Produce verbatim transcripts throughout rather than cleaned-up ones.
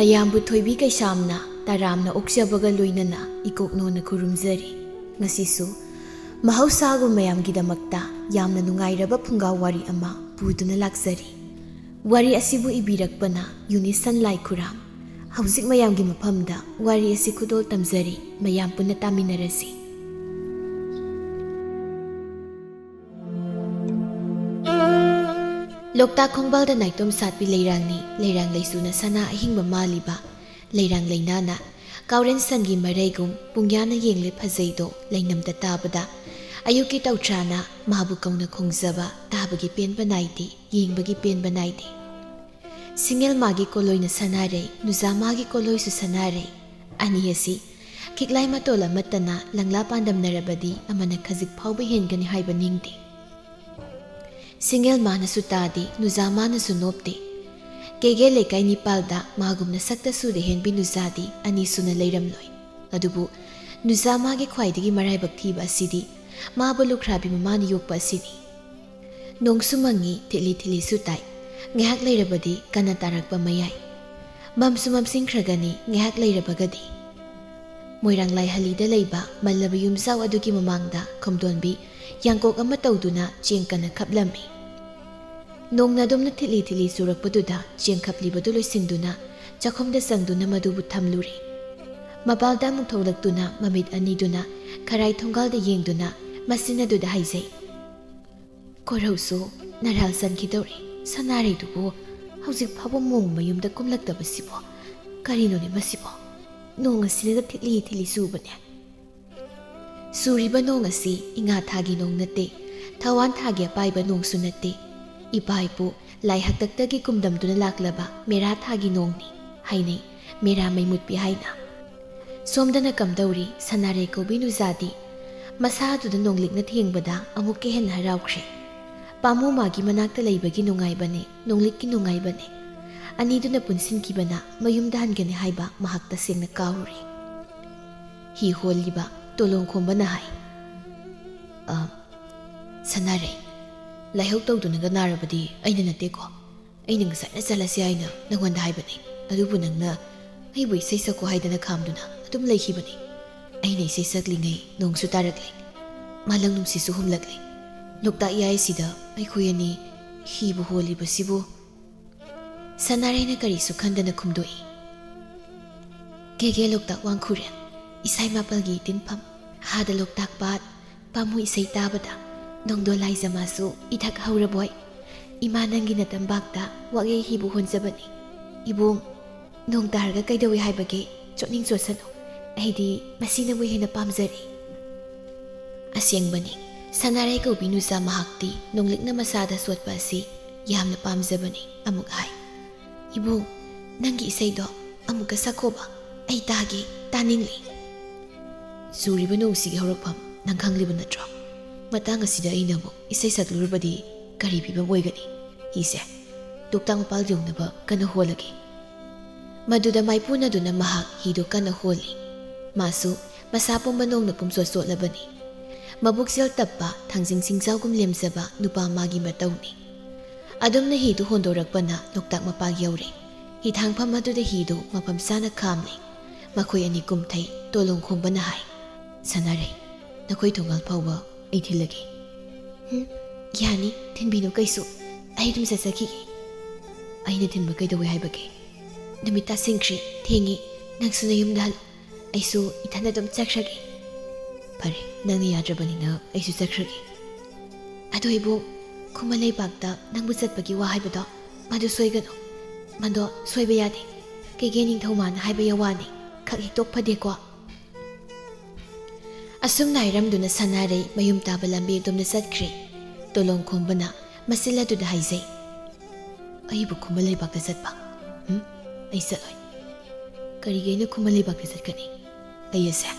ꯃꯌꯥꯝꯕꯨ ꯊꯣꯏꯕꯤ ꯀꯩꯁꯥꯝꯅ ꯇꯔꯥꯝꯅ ꯑꯣꯛꯆꯕꯒ ꯂꯣꯏꯅꯅ ꯏꯀꯣꯛꯅꯣꯅ ꯈꯨꯔꯨꯝꯖꯔꯤ꯫ ꯉꯁꯤꯁꯨ ꯃꯍꯧꯁꯥꯒꯨꯝ ꯃꯌꯥꯝꯒꯤꯗꯃꯛꯇ ꯌꯥꯝꯅ ꯅꯨꯡꯉꯥꯏꯔꯕ ꯐꯨꯡꯒꯥ ꯋꯥꯔꯤ ꯑꯃ ꯄꯨꯗꯨꯅ ꯂꯥꯛꯆꯔꯤ꯫ ꯋꯥꯔꯤ ꯑꯁꯤꯕꯨ ꯏꯕꯤꯔꯛꯄꯅ ꯌꯨꯅꯤꯁꯟ ꯂꯥꯏꯈꯨꯔꯥꯝ꯫ ꯍꯧꯖꯤꯛ ꯃꯌꯥꯝꯒꯤ ꯃꯐꯝꯗ ꯋꯥꯔꯤ ꯑꯁꯤ ꯈꯨꯗꯣꯜ ꯇꯝꯖꯔꯤ, ꯃꯌꯥꯝ ꯄꯨꯟꯅ ꯇꯥꯃꯤꯟꯅꯔꯁꯤ꯫ ꯂꯣꯛꯇꯥꯛ ꯈꯣꯡꯕꯥꯜꯗ ꯅꯥꯏꯇꯣꯝ ꯁꯥꯠꯄꯤ ꯂꯩꯔꯥꯡꯅꯤ, ꯂꯩꯔꯥꯡ ꯂꯩꯆꯨꯅ ꯁꯅꯥ ꯑꯍꯤꯡꯕ ꯃꯥꯜꯂꯤꯕ ꯂꯩꯔꯥꯡ ꯂꯩꯅꯥꯅ ꯀꯥꯎꯔꯦꯟ ꯁꯟꯒꯤ ꯃꯔꯩꯒꯨꯝ ꯄꯨꯡꯌꯥꯅ ꯌꯦꯡꯂꯦ ꯐꯖꯩꯗꯣ ꯂꯩꯅꯝꯗ ꯇꯥꯕꯗ, ꯑꯌꯨꯛꯀꯤ ꯇꯧꯊ꯭ꯔꯥꯅ ꯃꯥꯕꯨ ꯀꯧꯅ ꯈꯣꯡꯖꯕ ꯇꯥꯕꯒꯤ ꯄꯦꯟꯕ ꯅꯥꯏꯗꯦ, ꯌꯦꯡꯕꯒꯤ ꯄꯦꯟꯕ ꯅꯥꯏꯗꯦ꯫ ꯁꯤꯡꯉꯦꯜ ꯃꯥꯒꯤ ꯀꯣꯂꯣꯏꯅ ꯁꯅꯥꯔꯩ, ꯅꯨꯖꯥ ꯃꯥꯒꯤ ꯀꯣꯂꯣꯏꯁꯨ ꯁꯅꯥꯔꯩ꯫ ꯑꯅꯤ ꯑꯁꯤ ꯈꯤꯛꯂꯥꯏ ꯃꯇꯣꯜ ꯑꯃꯠꯇꯅ ꯂꯪꯂꯥ ꯄꯥꯟꯗꯝꯅꯔꯕꯗꯤ ꯑꯃꯅ ꯈꯖꯤꯛ ꯐꯥꯎꯕ ꯍꯦꯟꯒꯅꯤ ꯍꯥꯏꯕ ꯅꯤꯡꯗꯦ꯫ ꯁꯤꯡꯉꯦꯜ ꯃꯥꯅꯁꯨ ꯇꯥꯗꯦ, ꯅꯨꯖꯥ ꯃꯥꯅꯁꯨ ꯅꯣꯞꯇꯦ꯫ ꯀꯦꯒꯦ ꯂꯩꯀꯥꯏ ꯅꯤꯄꯥꯜꯗ ꯃꯥꯒꯨꯝꯅ ꯁꯛꯇ ꯁꯨꯗ ꯍꯦꯟꯕꯤ ꯅꯨꯖꯥꯗꯤ ꯑꯅꯤꯁꯨꯅ ꯂꯩꯔꯝꯂꯣꯏ꯫ ꯑꯗꯨꯕꯨ ꯅꯨꯖꯥ ꯃꯥꯒꯤ ꯈ꯭ꯋꯥꯏꯗꯒꯤ ꯃꯔꯥꯏꯕꯛ ꯊꯤꯕ ꯑꯁꯤꯗꯤ ꯃꯥꯕꯨ ꯂꯨꯈ꯭ꯔꯥꯕꯤ ꯃꯃꯥꯅ ꯌꯣꯛꯄ ꯑꯁꯤꯅꯤ꯫ ꯅꯣꯡꯁꯨ ꯃꯪꯉꯤ, ꯊꯤꯠꯂꯤ ꯊꯤꯠꯂꯤꯁꯨ ꯇꯥꯏ꯫ ꯉꯥꯏꯍꯥꯛ ꯂꯩꯔꯕꯗꯤ ꯀꯟꯅ ꯇꯥꯔꯛꯄ ꯃꯌꯥꯏ꯫ ꯃꯝꯁꯨ ꯃꯝꯁꯤꯟꯈ꯭ꯔꯒꯅꯤ ꯉꯥꯏꯍꯥꯛ ꯂꯩꯔꯕꯒꯗꯤ꯫ ꯃꯣꯏꯔꯥꯡ ꯂꯥꯏꯍꯜꯂꯤꯗ ꯂꯩꯕ ꯃꯜꯂꯕ ꯌꯨꯝꯖꯥꯎ ꯑꯗꯨꯒꯤ ꯃꯃꯥꯡꯗ ꯈꯣꯝꯗꯣꯟꯕꯤ ꯌꯥꯡꯀꯣꯛ ꯑꯃ ꯇꯧꯗꯨꯅ ꯆꯦꯡ ꯀꯟꯅ ꯈꯞꯂꯝꯃꯤ꯫ ꯅꯣꯡꯅ ꯑꯗꯨꯝꯅ ꯊꯤꯠꯂꯤ ꯊꯤꯠꯂꯤ ꯆꯨꯔꯛꯄꯗꯨꯗ ꯆꯦꯡ ꯈꯞꯂꯤꯕꯗꯨ ꯂꯣꯏꯁꯤꯟꯗꯨꯅ ꯆꯥꯛꯈꯨꯝꯗ ꯆꯪꯗꯨꯅ ꯃꯗꯨꯕꯨ ꯊꯝꯂꯨꯔꯦ꯫ ꯃꯄꯥꯜꯗ ꯑꯃꯨꯛ ꯊꯣꯛꯂꯛꯇꯨꯅ ꯃꯃꯤꯠ ꯑꯅꯤꯗꯨꯅ ꯈꯔꯥꯏ ꯊꯣꯡꯒꯥꯜꯗ ꯌꯦꯡꯗꯨꯅ ꯃꯆꯤꯟ ꯑꯗꯨꯗ ꯍꯥꯏꯖꯩ, "ꯈꯣꯔꯧꯁꯨ ꯅꯔꯥꯜ ꯆꯟꯈꯤꯗꯧꯔꯦ꯫ ꯁꯅꯥꯔꯩꯗꯨꯕꯨ ꯍꯧꯖꯤꯛ ꯐꯥꯎꯕ ꯃꯣꯡ ꯃꯌꯨꯝꯗ ꯀꯨꯝꯂꯛꯇꯕꯁꯤꯕꯣ? ꯀꯔꯤꯅꯣꯅꯦ ꯃꯁꯤꯕꯣ? ꯅꯣꯡ ꯑꯁꯤꯅꯒ ꯊꯤꯠꯂꯤ ꯊꯤꯠꯂꯤ ꯆꯨꯕꯅꯦ?" ꯆꯨꯔꯤꯕ ꯅꯣꯡ ꯑꯁꯤ ꯏꯉꯥ ꯊꯥꯒꯤ ꯅꯣꯡ ꯅꯠꯇꯦ, ꯊꯋꯥꯟ ꯊꯥꯒꯤ ꯑꯄꯥꯏꯕ ꯅꯣꯡꯁꯨ ꯅꯠꯇꯦ꯫ ꯏꯄꯥ ꯏꯄꯨ ꯂꯥꯏ ꯍꯥꯛꯇꯛꯇꯒꯤ ꯀꯨꯝꯗꯝꯗꯨꯅ ꯂꯥꯛꯂꯕ ꯃꯦꯔꯥ ꯊꯥꯒꯤ ꯅꯣꯡꯅꯤ ꯍꯥꯏꯅꯩ, ꯃꯦꯔꯥ ꯃꯩ ꯃꯨꯠꯄꯤ ꯍꯥꯏꯅ꯫ ꯁꯣꯝꯗꯅ ꯀꯝꯗꯧꯔꯤ, ꯁꯅꯥꯔꯩ ꯀꯧꯕꯤ ꯅꯨꯖꯥꯗꯤ ꯃꯁꯥ ꯑꯗꯨꯗ ꯅꯣꯡꯂꯤꯛꯅ ꯊꯦꯡꯕꯗ ꯑꯃꯨꯛꯀ ꯍꯦꯟꯅ ꯍꯔꯥꯎꯈ꯭ꯔꯦ꯫ ꯄꯥꯝꯃꯨ ꯃꯥꯒꯤ ꯃꯅꯥꯛꯇ ꯂꯩꯕꯒꯤ ꯅꯨꯡꯉꯥꯏꯕꯅꯦ, ꯅꯣꯡꯂꯤꯛꯀꯤ ꯅꯨꯡꯉꯥꯏꯕꯅꯦ꯫ ꯑꯅꯤꯗꯨꯅ ꯄꯨꯟꯁꯤꯟꯈꯤꯕꯅ ꯃꯌꯨꯝꯗ ꯍꯟꯒꯅꯤ ꯍꯥꯏꯕ ꯃꯍꯥꯛ ꯇꯁꯦꯡꯅ ꯀꯥꯎꯔꯨꯔꯦ꯫ ꯍꯤ ꯍꯣꯜꯂꯤꯕ ꯇꯣꯂꯣꯡ ꯈꯣꯝꯕꯅ ꯍꯥꯏ, "ꯑ, ꯁꯅꯥꯔꯩ, ꯂꯥꯏꯍꯧ ꯇꯧꯗꯨꯅꯒ ꯅꯥꯔꯕꯗꯤ ꯑꯩꯅ ꯅꯠꯇꯦꯀꯣ꯫ ꯑꯩꯅ ꯉꯁꯥꯏꯅ ꯆꯠꯂꯁꯤ ꯍꯥꯏꯅ ꯅꯉꯣꯟꯗ ꯍꯥꯏꯕꯅꯤ꯫ ꯑꯗꯨꯕꯨ ꯅꯪꯅ ꯑꯩꯕꯨ ꯏꯁꯩ ꯁꯛꯀꯣ ꯍꯥꯏꯗꯅ ꯈꯥꯝꯗꯨꯅ ꯑꯗꯨꯝ ꯂꯩꯈꯤꯕꯅꯤ꯫ ꯑꯩꯅ ꯏꯁꯩ ꯁꯛꯂꯤꯉꯩ ꯅꯣꯡꯁꯨ ꯇꯥꯔꯛꯂꯦ, ꯃꯥꯂꯪ ꯅꯨꯡꯁꯤꯠꯁꯨ ꯍꯨꯝꯂꯛꯂꯦ꯫ ꯂꯣꯛꯇꯥꯛ ꯏꯌꯥꯏꯁꯤꯗ ꯑꯩꯈꯣꯏ ꯑꯅꯤ ꯍꯤꯕꯨ ꯍꯣꯜꯂꯤꯕꯁꯤꯕꯨ꯫ ꯁꯅꯥꯔꯩꯅ ꯀꯔꯤꯁꯨ ꯈꯟꯗꯅ ꯈꯨꯝꯗꯣꯛꯏ꯫ ꯀꯦꯒꯦ ꯂꯣꯛꯇꯥꯛ ꯋꯥꯡꯈꯨꯔꯦꯜ, ꯏꯁꯩ ꯃꯥꯄꯜꯒꯤ ꯇꯤꯟꯐꯝ, ꯍꯥꯗ ꯂꯣꯛꯇꯥꯛ ꯄꯥꯠ, ꯄꯥꯝꯃꯨ ꯏꯁꯩ ꯇꯥꯕꯗ, ꯅꯣꯡꯗꯣꯟ ꯂꯥꯏꯖꯃꯥꯁꯨ ꯏꯊꯛ ꯍꯧꯔꯕꯣꯏ꯫ ꯏꯃꯥ ꯅꯪꯒꯤ ꯅꯇꯝꯕꯥꯛꯇ ꯋꯥꯌꯦꯜ ꯍꯤꯕꯨ ꯍꯣꯟꯖꯕꯅꯤ꯫ ꯏꯕꯨꯡ, ꯅꯣꯡ ꯇꯥꯔꯒ ꯀꯩꯗꯧꯏ ꯍꯥꯏꯕꯒꯦ? ꯆꯣꯠꯅꯤꯡ ꯆꯣꯠꯁꯅꯨ꯫ ꯑꯩꯗꯤ ꯃꯁꯤꯅꯕꯨ ꯍꯦꯟꯅ ꯄꯥꯝꯖꯔꯦ꯫ ꯑꯁꯦꯡꯕꯅꯤ, ꯁꯅꯥꯔꯩ ꯀꯧꯕꯤ ꯅꯨꯆꯥ ꯃꯍꯥꯛꯇꯤ ꯅꯣꯡꯂꯤꯛꯅ ꯃꯁꯥꯗ ꯆꯣꯠꯄ ꯑꯁꯤ ꯌꯥꯝꯅ ꯄꯥꯝꯖꯕꯅꯤ꯫ ꯑꯃꯨꯛ ꯍꯥꯏ, "ꯏꯕꯨꯡ, ꯅꯪꯒꯤ ꯏꯁꯩꯗꯣ ꯑꯃꯨꯛꯀ ꯁꯛꯈꯣꯕ, ꯑꯩ ꯇꯥꯒꯦ, ꯇꯥꯅꯤꯡꯂꯤ꯫" ꯆꯨꯔꯤꯕ ꯅꯣꯡꯁꯤꯒꯤ ꯍꯧꯔꯛꯐꯝ ꯅꯪ ꯈꯪꯂꯤꯕ ꯅꯠꯇ꯭ꯔꯣ? ꯃꯇꯥꯡ ꯑꯁꯤꯗ ꯑꯩꯅꯕꯨ ꯏꯁꯩ ꯁꯛꯂꯨꯔꯕꯗꯤ ꯀꯔꯤ ꯐꯤꯕꯝ ꯑꯣꯏꯒꯅꯤ? ꯍꯤꯁꯦ ꯂꯣꯛꯇꯥꯛ ꯃꯄꯥꯜ ꯌꯧꯅꯕ ꯀꯟꯅ ꯍꯣꯜꯂꯒꯦ꯫ ꯃꯗꯨꯗ ꯃꯥꯏꯄꯨꯅꯗꯨꯅ ꯃꯍꯥꯛ ꯍꯤꯗꯨ ꯀꯟꯅ ꯍꯣꯜꯂꯤ꯫ ꯃꯥꯁꯨ ꯃꯁꯥ ꯄꯨꯝꯕ ꯅꯣꯡꯅ ꯄꯨꯝꯆꯣꯠ ꯆꯣꯠꯂꯕꯅꯤ꯫ ꯃꯕꯨꯛꯆꯦꯜ ꯇꯞꯄ, ꯊꯥꯡꯖꯤꯡ ꯁꯤꯡꯖꯥꯎꯒꯨꯝ ꯂꯦꯝꯖꯕ ꯅꯨꯄꯥ ꯃꯥꯒꯤ ꯃꯇꯧꯅꯤ꯫ ꯑꯗꯨꯝꯅ ꯍꯤꯗꯨ ꯍꯣꯟꯗꯣꯔꯛꯄꯅ ꯂꯣꯛꯇꯥꯛ ꯃꯄꯥ ꯌꯧꯔꯦ꯫ ꯍꯤꯊꯥꯡꯐꯝ ꯑꯗꯨꯗ ꯍꯤꯗꯨ ꯃꯐꯝ ꯆꯥꯅ ꯈꯥꯝꯂꯤ꯫ ꯃꯈꯣꯏ ꯑꯅꯤ ꯀꯨꯝꯊꯩ꯫ ꯇꯣꯂꯣꯡ ꯈꯣꯝꯕꯅ ꯍꯥꯏ, "ꯁꯅꯥꯔꯩ, ꯅꯈꯣꯏ ꯊꯣꯡꯒꯥꯜ ꯐꯥꯎꯕ ꯑꯩ ꯊꯤꯜꯂꯒꯦ꯫" "ꯍꯨꯝ, ꯌꯥꯅꯤ, ꯊꯤꯟꯕꯤꯅꯨ ꯀꯩꯁꯨ꯫ ꯑꯩ ꯑꯗꯨꯝ ꯆꯠꯆꯈꯤꯒꯦ꯫" "ꯑꯩꯅ ꯊꯤꯟꯕ ꯀꯩꯗꯧꯋꯦ ꯍꯥꯏꯕꯒꯦ? ꯅꯨꯃꯤꯠ ꯇꯥꯁꯤꯟꯈ꯭ꯔꯦ, ꯊꯦꯡꯉꯤ꯫ ꯅꯪꯁꯨ ꯅꯌꯨꯝꯗ ꯍꯜꯂꯣ꯫ ꯑꯩꯁꯨ ꯏꯊꯟꯗ ꯑꯗꯨꯝ ꯆꯠꯈ꯭ꯔꯒꯦ꯫" "ꯐꯔꯦ, ꯅꯪꯅ ꯌꯥꯗ꯭ꯔꯕꯅꯤꯅ ꯑꯩꯁꯨ ꯆꯠꯈ꯭ꯔꯒꯦ꯫" "ꯑꯗꯣ ꯏꯕꯨꯡ, ꯈꯨꯃꯟ ꯂꯩꯕꯥꯛꯇ ꯅꯪꯕꯨ ꯆꯠꯄꯒꯤ ꯋꯥ ꯍꯥꯏꯕꯗꯣ, ꯃꯗꯨ ꯁꯣꯏꯒꯅꯨ꯫ ꯃꯗꯣ ꯁꯣꯏꯕ ꯌꯥꯗꯦ꯫ ꯀꯦꯒꯦ ꯅꯤꯡꯊꯧꯃꯥꯅ ꯍꯥꯏꯕ ꯌꯥꯋꯥꯅꯤ꯫ ꯈꯛ ꯍꯦꯛ ꯇꯣꯛ ꯐꯗꯦꯀꯣ꯫" ꯑꯁꯨꯝꯅ ꯍꯥꯏꯔꯝꯗꯨꯅ ꯁꯅꯥꯔꯩ ꯃꯌꯨꯝ ꯇꯥꯕ ꯂꯝꯕꯤ ꯑꯗꯣꯝꯗ ꯆꯠꯈ꯭ꯔꯦ꯫ ꯇꯣꯂꯣꯡ ꯈꯣꯝꯕꯅ ꯃꯆꯤꯜ ꯑꯗꯨꯗ ꯍꯥꯏꯖꯩ, "ꯑꯩꯕꯨ ꯈꯨꯃꯟ ꯂꯩꯕꯥꯛꯇ ꯆꯠꯄ? ꯎꯝ, ꯑꯩ ꯆꯠꯂꯣꯏ꯫" "ꯀꯔꯤꯒꯤ ꯑꯩꯅ ꯈꯨꯃꯟ ꯂꯩꯕꯥꯛꯇ ꯆꯠꯀꯅꯤ? ꯑꯩ ꯑꯁꯦ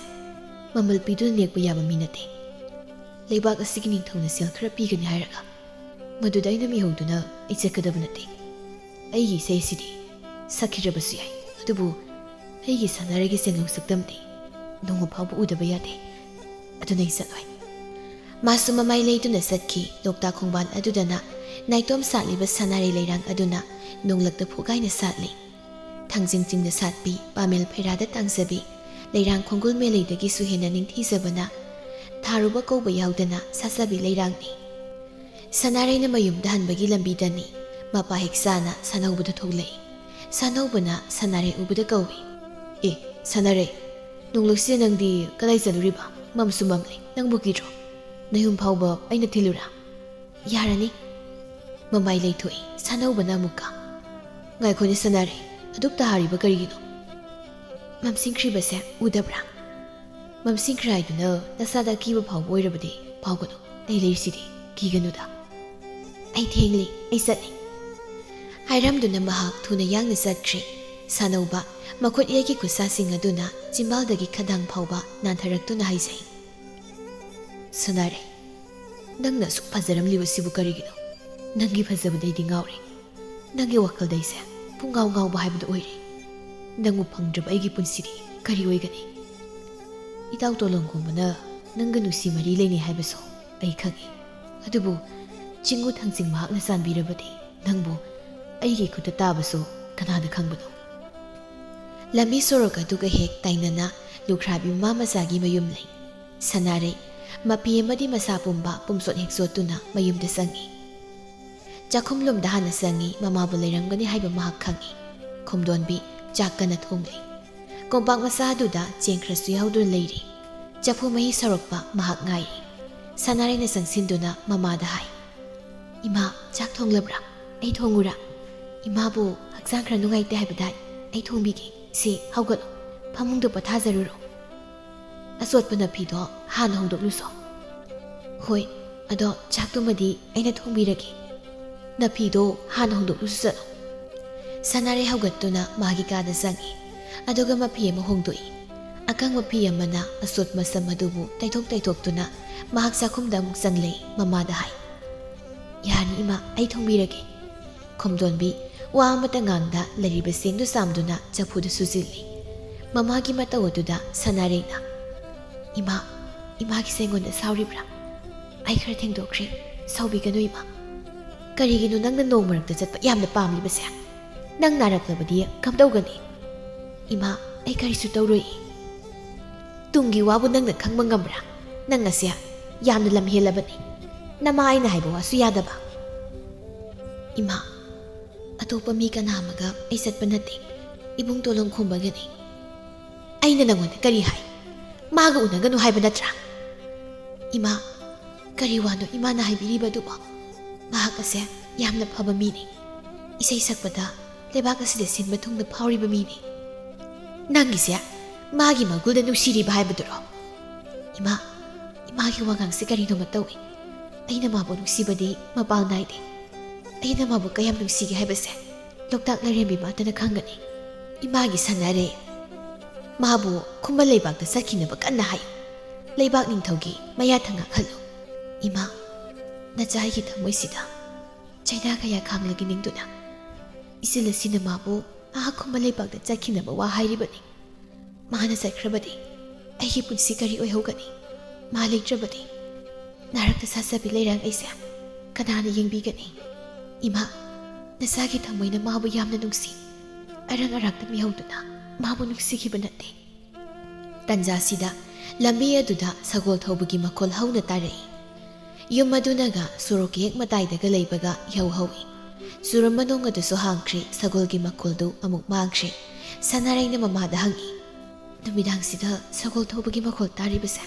ꯃꯃꯜ ꯄꯤꯗꯨꯅ ꯅꯦꯛꯄ ꯌꯥꯕ ꯃꯤ ꯅꯠꯇꯦ꯫ ꯂꯩꯕꯥꯛ ꯑꯁꯤꯒꯤ ꯅꯤꯡꯊꯧꯅ ꯁꯦꯜ ꯈꯔ ꯄꯤꯒꯅꯤ ꯍꯥꯏꯔꯒ ꯃꯗꯨꯗ ꯑꯩꯅ ꯃꯤꯍꯧꯗꯨꯅ ꯑꯩ ꯆꯠꯀꯗꯕ ꯅꯠꯇꯦ꯫ ꯑꯩꯒꯤ ꯏꯁꯩ ꯑꯁꯤꯗꯤ ꯁꯛꯈꯤꯗ꯭ꯔꯕꯁꯨ ꯌꯥꯏ, ꯑꯗꯨꯕꯨ ꯑꯩꯒꯤ ꯁꯅꯥꯔꯩꯒꯤ ꯁꯦꯟꯖꯦꯡ ꯁꯛꯇꯝꯗꯤ ꯅꯣꯡꯃ ꯐꯥꯎꯕ ꯎꯗꯕ ꯌꯥꯗꯦ꯫ ꯑꯗꯨꯅ ꯑꯩ ꯆꯠꯂꯣꯏ꯫" ꯃꯥꯁꯨ ꯃꯃꯥꯏ ꯂꯩꯗꯨꯅ ꯆꯠꯈꯤ꯫ ꯂꯣꯛꯇꯥꯛ ꯈꯣꯡꯕꯥꯜ ꯑꯗꯨꯗꯅ ꯅꯥꯏꯇꯣꯝ ꯁꯥꯠꯂꯤꯕ ꯁꯅꯥꯔꯩ ꯂꯩꯔꯥꯡ ꯑꯗꯨꯅ ꯅꯣꯡꯂꯛꯇ ꯐꯨꯒꯥꯏꯅ ꯁꯥꯠꯂꯤ꯫ ꯊꯥꯡꯖꯤꯡ ꯆꯤꯡꯗ ꯁꯥꯠꯄꯤ, ꯄꯥꯃꯦꯜ ꯐꯩꯔꯥꯗ ꯇꯥꯡꯖꯕꯤ, ꯂꯩꯔꯥꯡ ꯈꯣꯡꯒꯨꯜ ꯃꯦꯂꯩꯗꯒꯤꯁꯨ ꯍꯦꯟꯅ ꯅꯤꯡꯊꯤꯖꯕꯅ ꯊꯥꯔꯨꯕ ꯀꯧꯕ ꯌꯥꯎꯗꯅ ꯁꯥꯠꯆꯕꯤ ꯂꯩꯔꯥꯡꯅꯤ꯫ ꯁꯅꯥꯔꯩꯅ ꯃꯌꯨꯝꯗ ꯍꯟꯕꯒꯤ ꯂꯝꯕꯤꯗꯅꯤ ꯃꯄꯥ ꯍꯦꯛ ꯆꯥꯅ ꯁꯥꯅꯧꯕꯗ ꯊꯣꯛꯂꯛꯏ꯫ ꯁꯥꯅꯧꯕꯅ ꯁꯅꯥꯔꯩ ꯎꯕꯗ ꯀꯧꯏ, "ꯑꯦ, ꯁꯅꯥꯔꯩ, ꯅꯣꯡꯂꯨꯛꯁꯤꯗ ꯅꯪꯗꯤ ꯀꯗꯥꯏ ꯆꯠꯂꯨꯔꯤꯕ? ꯃꯝꯁꯨ ꯃꯝꯂꯦ, ꯅꯪꯕꯨ ꯀꯤꯗ꯭ꯔꯣ? ꯅꯌꯨꯝ ꯐꯥꯎꯕ ꯑꯩꯅ ꯊꯤꯜꯂꯨꯔꯥ?" "ꯌꯥꯔꯅꯤ꯫" ꯃꯃꯥꯏ ꯂꯩꯊꯣꯛꯏ ꯁꯥꯅꯧꯕꯅ ꯑꯃꯨꯛꯀ꯫ "ꯉꯥꯏꯈꯣꯅꯦ ꯁꯅꯥꯔꯩ, ꯑꯗꯨꯛ ꯇꯥꯔꯤꯕ ꯀꯔꯤꯒꯤꯅꯣ? ꯃꯝꯁꯤꯟꯈ꯭ꯔꯤꯕꯁꯦ ꯎꯗꯕ꯭ꯔꯥ? ꯃꯝꯁꯤꯟꯈ꯭ꯔꯦ ꯍꯥꯏꯗꯨꯅ ꯅꯁꯥꯗ ꯑꯀꯤꯕ ꯐꯥꯎꯕ ꯑꯣꯏꯔꯕꯗꯤ ꯐꯥꯎꯒꯅꯨ, ꯑꯩ ꯂꯩꯔꯤꯁꯤꯗꯤ, ꯀꯤꯒꯅꯨꯗ꯫" "ꯑꯩ ꯊꯦꯡꯂꯤ, ꯑꯩ ꯆꯠꯂꯤ꯫" ꯍꯥꯏꯔꯝꯗꯨꯅ ꯃꯍꯥꯛ ꯊꯨꯅ ꯌꯥꯡꯅ ꯆꯠꯈ꯭ꯔꯦ꯫ ꯁꯥꯅꯧꯕ ꯃꯈꯨꯠ ꯌꯩꯒꯤ ꯈꯨꯠꯁꯥꯁꯤꯡ ꯑꯗꯨꯅ ꯆꯤꯝꯕꯥꯜꯗꯒꯤ ꯈꯗꯥꯡ ꯐꯥꯎꯕ ꯅꯥꯟꯊꯔꯛꯇꯨꯅ ꯍꯥꯏꯖꯩ, "ꯁꯅꯥꯔꯩ, ꯅꯪꯅ ꯑꯁꯨꯛ ꯐꯖꯔꯝꯂꯤꯕꯁꯤꯕꯨ ꯀꯔꯤꯒꯤꯅꯣ? ꯅꯪꯒꯤ ꯐꯖꯕꯗꯩꯗꯤ ꯉꯥꯎꯔꯦ꯫ ꯅꯪꯒꯤ ꯋꯥꯈꯜꯗꯩꯁꯦ ꯄꯨꯡꯉꯥꯎ ꯉꯥꯎꯕ ꯍꯥꯏꯕꯗꯨ ꯑꯣꯏꯔꯦ꯫ ꯅꯪꯕꯨ ꯐꯪꯗ꯭ꯔꯕ ꯑꯩꯒꯤ ꯄꯨꯟꯁꯤꯗꯤ ꯀꯔꯤ ꯑꯣꯏꯒꯅꯤ? ꯏꯇꯥꯎ ꯇꯣꯂꯣꯝꯒꯨꯝꯕꯅ ꯅꯪꯒ ꯅꯨꯡꯁꯤ ꯃꯔꯤ ꯂꯩꯅꯩ ꯍꯥꯏꯕꯁꯨ ꯑꯩ ꯈꯪꯏ꯫ ꯑꯗꯨꯕꯨ ꯆꯤꯡꯉꯨ ꯊꯥꯡꯖꯤꯡ ꯃꯍꯥꯛꯅ ꯆꯥꯟꯕꯤꯔꯕꯗꯤ ꯅꯪꯕꯨ ꯑꯩꯒꯤ ꯈꯨꯠꯇ ꯇꯥꯕꯁꯨ ꯀꯅꯥꯅ ꯈꯪꯕꯅꯣ?" ꯂꯝꯕꯤ ꯁꯣꯔꯣꯛ ꯑꯗꯨꯒ ꯍꯦꯛ ꯇꯥꯏꯅꯅ ꯂꯨꯈ꯭ꯔꯥꯕꯤ ꯃꯃꯥ ꯃꯆꯥꯒꯤ ꯃꯌꯨꯝ ꯂꯩ꯫ ꯁꯅꯥꯔꯩ ꯃꯐꯤ ꯑꯃꯗꯤ ꯃꯁꯥ ꯄꯨꯝꯕ ꯄꯨꯝꯆꯣꯠ ꯍꯦꯛ ꯆꯣꯠꯇꯨꯅ ꯃꯌꯨꯝꯗ ꯆꯪꯏ꯫ ꯆꯥꯛꯈꯨꯝꯂꯣꯝꯗ ꯍꯥꯟꯅ ꯆꯪꯏ, ꯃꯃꯥꯕꯨ ꯂꯩꯔꯝꯒꯅꯤ ꯍꯥꯏꯕ ꯃꯍꯥꯛ ꯈꯪꯏ꯫ ꯈꯣꯝꯗꯣꯟꯕꯤ ꯆꯥꯛ ꯀꯟꯅ ꯊꯣꯡꯂꯤ꯫ ꯀꯣꯝꯄꯥꯛ ꯃꯆꯥ ꯑꯗꯨꯗ ꯆꯦꯡ ꯈꯔꯁꯨ ꯌꯥꯎꯗꯨꯅ ꯂꯩꯔꯤ꯫ ꯆꯐꯨ ꯃꯍꯤ ꯁꯧꯔꯛꯄ ꯃꯍꯥꯛ ꯉꯥꯏꯔꯤ꯫ ꯁꯅꯥꯔꯩꯅ ꯆꯪꯁꯤꯟꯗꯨꯅ ꯃꯃꯥꯗ ꯍꯥꯏ, "ꯏꯃꯥ, ꯆꯥꯛ ꯊꯣꯡꯂꯕ꯭ꯔꯥ? ꯑꯩ ꯊꯣꯡꯉꯨꯔꯥ? ꯏꯃꯥꯕꯨ ꯍꯛꯆꯥꯡ ꯈꯔ ꯅꯨꯡꯉꯥꯏꯇꯦ ꯍꯥꯏꯕꯗꯥꯏ? ꯑꯩ ꯊꯣꯡꯕꯤꯒꯦ꯫ ꯁꯤ, ꯍꯧꯒꯠꯂꯣ, ꯐꯃꯨꯡꯗ ꯄꯣꯊꯥꯖꯔꯨꯔꯣ꯫ ꯑꯆꯣꯠꯄ ꯅꯐꯤꯗꯣ ꯍꯥꯟꯅ ꯍꯣꯡꯗꯣꯛꯂꯨꯁꯣ꯫" "ꯍꯣꯏ, ꯑꯗꯣ ꯆꯥꯛꯇꯨꯃꯗꯤ ꯑꯩꯅ ꯊꯣꯡꯕꯤꯔꯒꯦ꯫ ꯅꯐꯤꯗꯣ ꯍꯥꯟꯅ ꯍꯣꯡꯗꯣꯛꯂꯨꯁꯨ ꯆꯠꯂꯣ꯫" ꯁꯅꯥꯔꯩ ꯍꯧꯒꯠꯇꯨꯅ ꯃꯥꯒꯤ ꯀꯥꯗ ꯆꯪꯏ꯫ ꯑꯗꯨꯒ ꯃꯐꯤ ꯑꯃ ꯍꯣꯡꯗꯣꯛꯏ꯫ ꯑꯀꯪꯕ ꯐꯤ ꯑꯃꯅ ꯑꯆꯣꯠ ꯃꯁꯝ ꯑꯗꯨꯕꯨ ꯇꯩꯊꯣꯛ ꯇꯩꯊꯣꯛꯇꯨꯅ ꯃꯍꯥꯛ ꯆꯥꯛꯈꯨꯝꯗ ꯑꯃꯨꯛ ꯆꯪꯂꯛꯏ꯫ ꯃꯃꯥꯗ ꯍꯥꯏ, "ꯌꯥꯔꯅꯤ ꯏꯃꯥ, ꯑꯩ ꯊꯣꯡꯕꯤꯔꯒꯦ꯫" ꯈꯣꯝꯗꯣꯟꯕꯤ ꯋꯥ ꯑꯃꯠꯇ ꯉꯥꯡꯗ ꯂꯩꯔꯤꯕ ꯆꯦꯡꯗꯨ ꯆꯥꯝꯗꯨꯅ ꯆꯐꯨꯗ ꯁꯨꯖꯤꯜꯂꯤ꯫ ꯃꯃꯥꯒꯤ ꯃꯇꯧ ꯑꯗꯨꯗ ꯁꯅꯥꯔꯩꯅ, "ꯏꯃꯥ, ꯏꯃꯥꯒꯤꯁꯦ ꯑꯩꯉꯣꯟꯗ ꯁꯥꯎꯔꯤꯕ꯭ꯔꯥ? ꯑꯩ ꯈꯔ ꯊꯦꯡꯗꯣꯛꯈ꯭ꯔꯦ, ꯁꯥꯎꯕꯤꯒꯅꯨ ꯏꯃꯥ꯫ ꯀꯔꯤꯒꯤꯅꯣ ꯅꯪꯅ ꯅꯣꯡ ꯃꯔꯛꯇ ꯆꯠꯄ ꯌꯥꯝꯅ ꯄꯥꯝꯂꯤꯕꯁꯦ? "ꯅꯪ ꯅꯥꯔꯛꯂꯕꯗꯤ ꯀꯝꯗꯧꯒꯅꯤ?" "ꯏꯃꯥ, ꯑꯩ ꯀꯔꯤꯁꯨ ꯇꯧꯔꯣꯏ꯫ ꯇꯨꯡꯒꯤ ꯋꯥꯕꯨ ꯅꯪꯅ ꯈꯪꯕ ꯉꯝꯕ꯭ꯔꯥ? ꯅꯪ ꯑꯁꯦ ꯌꯥꯝꯅ ꯂꯝꯍꯦꯜꯂꯕꯅꯤ꯫ ꯅꯃꯥ ꯑꯩꯅ ꯍꯥꯏꯕ ꯋꯥꯁꯨ ꯌꯥꯗꯕ꯫" "ꯏꯃꯥ, ꯑꯇꯣꯞꯄ ꯃꯤ ꯀꯅꯥ ꯑꯃꯒ ꯑꯩ ꯆꯠꯄ ꯅꯠꯇꯦ꯫ ꯏꯕꯨꯡ ꯇꯣꯂꯣꯝ ꯈꯣꯝꯕꯒꯅꯤ꯫" "ꯑꯩꯅ ꯅꯪꯉꯣꯟꯗ ꯀꯔꯤ ꯍꯥꯏ? ꯃꯥꯒ ꯎꯅꯒꯅꯨ ꯍꯥꯏꯕ ꯅꯠꯇ꯭ꯔꯥ?" "ꯏꯃꯥ, ꯀꯔꯤ ꯋꯥꯅꯣ ꯏꯃꯥꯅ ꯍꯥꯏꯕꯤꯔꯤꯕꯗꯨꯕꯣ? ꯃꯍꯥꯛ ꯑꯁꯦ ꯌꯥꯝꯅ ꯐꯕ ꯃꯤꯅꯤ꯫ ꯏꯁꯩ ꯁꯛꯄꯗ ꯂꯩꯕꯥꯛ ꯑꯁꯤꯗ ꯁꯤꯟꯕ ꯊꯨꯡꯅ ꯐꯥꯎꯔꯤꯕ ꯃꯤꯅꯤ꯫" "ꯅꯪꯒꯤꯁꯦ ꯃꯥꯒꯤ ꯃꯒꯨꯜꯗ ꯅꯨꯡꯁꯤꯔꯤꯕ ꯍꯥꯏꯕꯗꯨꯔꯣ?" "ꯏꯃꯥ, ꯏꯃꯥꯒꯤ ꯋꯥꯉꯥꯡꯁꯦ ꯀꯔꯤꯅꯣꯃ ꯇꯧꯏ꯫ ꯑꯩꯅ ꯃꯥꯕꯨ ꯅꯨꯡꯁꯤꯕꯗꯤ ꯃꯄꯥꯜ ꯅꯥꯏꯗꯦ꯫ ꯑꯩꯅ ꯃꯥꯕꯨ ꯀꯌꯥꯝ ꯅꯨꯡꯁꯤꯒꯦ ꯍꯥꯏꯕꯁꯦ ꯂꯣꯛꯇꯥꯛ ꯂꯥꯏꯔꯦꯝꯕꯤ ꯃꯥꯇꯅ ꯈꯪꯒꯅꯤ꯫ ꯏꯃꯥꯒꯤ ꯁꯥꯟꯅꯔꯦ꯫ ꯃꯥꯕꯨ ꯈꯨꯃꯟ ꯂꯩꯕꯥꯛꯇ ꯆꯠꯈꯤꯅꯕ ꯀꯟꯅ ꯍꯥꯏꯌꯨ꯫ ꯂꯩꯕꯥꯛ ꯅꯤꯡꯊꯧꯒꯤ ꯃꯌꯥ ꯊꯪꯉꯥꯛꯍꯜꯂꯨ꯫" "ꯏꯃꯥ, ꯅꯆꯥ ꯑꯩꯒꯤ ꯊꯃꯣꯏꯁꯤꯗ ꯆꯩꯅꯥ ꯀꯌꯥ ꯈꯥꯡꯂꯒꯦ ꯅꯤꯡꯗꯨꯅ꯫ ꯏꯆꯤꯜ ꯑꯁꯤꯅ ꯃꯥꯕꯨ ꯑꯥ ꯈꯨꯃꯟ ꯂꯩꯕꯥꯛꯇ ꯆꯠꯈꯤꯅꯕ ꯋꯥ ꯍꯥꯏꯔꯤꯕꯅꯤ꯫ ꯃꯥꯅ ꯆꯠꯈ꯭ꯔꯕꯗꯤ ꯑꯩꯒꯤ ꯄꯨꯟꯁꯤ ꯀꯔꯤ ꯑꯣꯏꯍꯧꯒꯅꯤ? ꯃꯥ ꯂꯩꯇ꯭ꯔꯕꯗꯤ ꯅꯥꯔꯛꯇ ꯁꯥꯠꯆꯕꯤ ꯂꯩꯔꯥꯡ ꯑꯩꯁꯦ ꯀꯅꯥꯅ ꯌꯦꯡꯕꯤꯒꯅꯤ? ꯏꯃꯥ, ꯅꯆꯥꯒꯤ ꯊꯃꯣꯏꯅ ꯃꯥꯕꯨ ꯌꯥꯝꯅ ꯅꯨꯡꯁꯤ꯫ ꯑꯔꯪ ꯑꯔꯥꯛꯇ ꯃꯤꯍꯧꯗꯨꯅ ꯃꯥꯕꯨ ꯅꯨꯡꯁꯤꯈꯤꯕ ꯅꯠꯇꯦ꯫" ꯇꯟꯖꯥꯁꯤꯗ ꯂꯝꯕꯤ ꯑꯗꯨꯗ ꯁꯒꯣꯜ ꯊꯧꯕꯒꯤ ꯃꯈꯣꯜ ꯍꯧꯅ ꯇꯥꯔꯛꯏ꯫ ꯌꯨꯝ ꯑꯗꯨꯅꯒ ꯁꯣꯔꯣꯛꯀꯤ ꯍꯦꯛ ꯃꯇꯥꯏꯗꯒ ꯂꯩꯕꯒ ꯏꯍꯧ ꯍꯧꯏ꯫ ꯆꯨꯔꯝꯕ ꯅꯣꯡ ꯑꯗꯨꯁꯨ ꯍꯥꯡꯈ꯭ꯔꯦ꯫ ꯁꯒꯣꯜꯒꯤ ꯃꯈꯣꯜꯗꯨ ꯑꯃꯨꯛ ꯃꯥꯡꯈ꯭ꯔꯦ꯫ ꯁꯅꯥꯔꯩꯅ ꯃꯃꯥꯗ ꯍꯪꯏ, "ꯅꯨꯃꯤꯗꯥꯡꯁꯤꯗ ꯁꯒꯣꯜ ꯊꯧꯕꯒꯤ ꯃꯈꯣꯜ ꯇꯥꯔꯤꯕꯁꯦ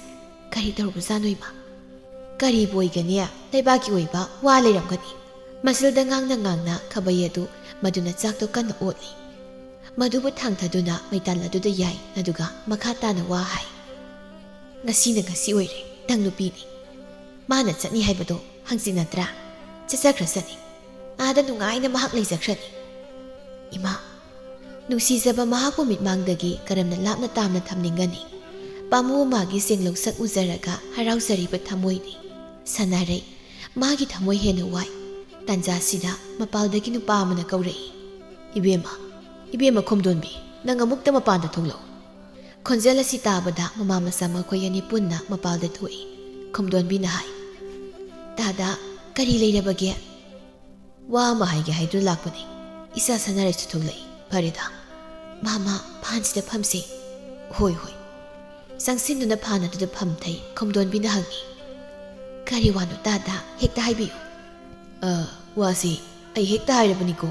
ꯀꯔꯤ ꯇꯧꯔꯕꯖꯥꯠꯅꯣ, ꯏꯃꯥ?" "ꯀꯔꯤꯕꯨ ꯑꯣꯏꯒꯅꯤ? ꯂꯩꯕꯥꯛꯀꯤ ꯑꯣꯏꯕ ꯋꯥ ꯂꯩꯔꯝꯒꯅꯤ꯫" ꯃꯁꯤꯜꯗ ꯉꯥꯡꯅ ꯉꯥꯡꯅ ꯈꯥꯕꯩ ꯑꯗꯨ ꯃꯗꯨꯅ ꯆꯥꯛꯇꯣ ꯀꯟꯅ ꯑꯣꯠꯂꯤ꯫ ꯃꯗꯨꯕꯨ ꯊꯥꯡꯊꯗꯨꯅ ꯃꯩꯇꯥꯟ ꯑꯗꯨꯗ ꯌꯥꯏ, ꯑꯗꯨꯒ ꯃꯈꯥ ꯇꯥꯅ ꯋꯥ ꯍꯥꯏ꯫ "ꯉꯁꯤꯅ ꯉꯁꯤ ꯑꯣꯏꯔꯦ, ꯅꯪ ꯅꯨꯄꯤꯅꯤ꯫ ꯃꯥꯅ ꯆꯠꯅꯤ ꯍꯥꯏꯕꯗꯣ ꯍꯪꯆꯤꯠ ꯅꯠꯇ꯭ꯔꯥ? ꯆꯠꯆꯈ꯭ꯔꯁꯅꯤ꯫ ꯑꯥꯗ ꯅꯨꯡꯉꯥꯏꯅ ꯃꯍꯥꯛ ꯂꯩꯖꯈ꯭ꯔꯅꯤ꯫" ꯏꯃꯥ, ꯅꯨꯡꯁꯤꯖꯕ ꯃꯍꯥꯛꯄꯨ ꯃꯤꯠꯃꯥꯡꯗꯒꯤ ꯀꯔꯝꯅ ꯂꯥꯞꯅ ꯇꯥꯝꯅ ꯊꯝꯅꯤꯡꯒꯅꯤ? ꯄꯥꯃꯨ ꯃꯥꯒꯤ ꯆꯦꯡꯂꯧ ꯁꯛ ꯎꯖꯔꯒ ꯍꯔꯥꯎꯖꯔꯤꯕ ꯊꯃꯣꯏꯅꯤ꯫ ꯁꯥꯟꯅꯔꯩ, ꯃꯥꯒꯤ ꯊꯃꯣꯏ ꯍꯦꯟꯅ ꯋꯥꯏ꯫ ꯇꯥꯟꯖꯥꯁꯤꯗ ꯃꯄꯥꯜꯗꯒꯤ ꯅꯨꯄꯥ ꯑꯃꯅ ꯀꯧꯔꯛꯏ, "ꯏꯕꯦꯝꯃ, ꯏꯕꯦꯝꯃ ꯈꯣꯝꯗꯣꯟꯕꯤ, ꯅꯪ ꯑꯃꯨꯛꯇ ꯃꯄꯥꯟꯗ ꯊꯣꯛꯂꯛꯎ꯫" ꯈꯣꯟꯖꯦꯜ ꯑꯁꯤ ꯇꯥꯕꯗ ꯃꯃꯥ ꯃꯆꯥ ꯃꯈꯣꯏ ꯑꯅꯤ ꯄꯨꯟꯅ ꯃꯄꯥꯜꯗ ꯊꯣꯛꯏ꯫ ꯈꯣꯝꯗꯣꯟꯕꯤꯅ ꯍꯥꯏ, "ꯗꯥꯗꯥ, ꯀꯔꯤ ꯂꯩꯔꯕꯒꯦ?" "ꯋꯥ ꯑꯃ ꯍꯥꯏꯒꯦ ꯍꯥꯏꯗꯨꯅ ꯂꯥꯛꯄꯅꯤ꯫ ꯏꯆꯥ ꯁꯅꯥꯔꯩꯁꯨ ꯊꯣꯛꯂꯛꯏ꯫ "ꯐꯔꯦꯗ, ꯃꯥ ꯃꯥ ꯐꯥꯟꯁꯤꯗ ꯐꯝꯁꯦ꯫" "ꯍꯣꯏ, ꯍꯣꯏ꯫" ꯆꯪꯁꯤꯟꯗꯨꯅ ꯐꯥꯟ ꯑꯗꯨꯗ ꯐꯝꯊꯩ꯫ ꯈꯣꯝꯗꯣꯟꯕꯤꯅ ꯍꯪꯉꯤ, "ꯀꯔꯤ ꯋꯥꯅꯣ ꯇꯥꯗ? ꯍꯦꯛꯇ ꯍꯥꯏꯕꯤꯌꯨ꯫" "ꯑ, ꯋꯥꯁꯤ ꯑꯩ ꯍꯦꯛꯇ ꯍꯥꯏꯔꯕꯅꯤꯀꯣ꯫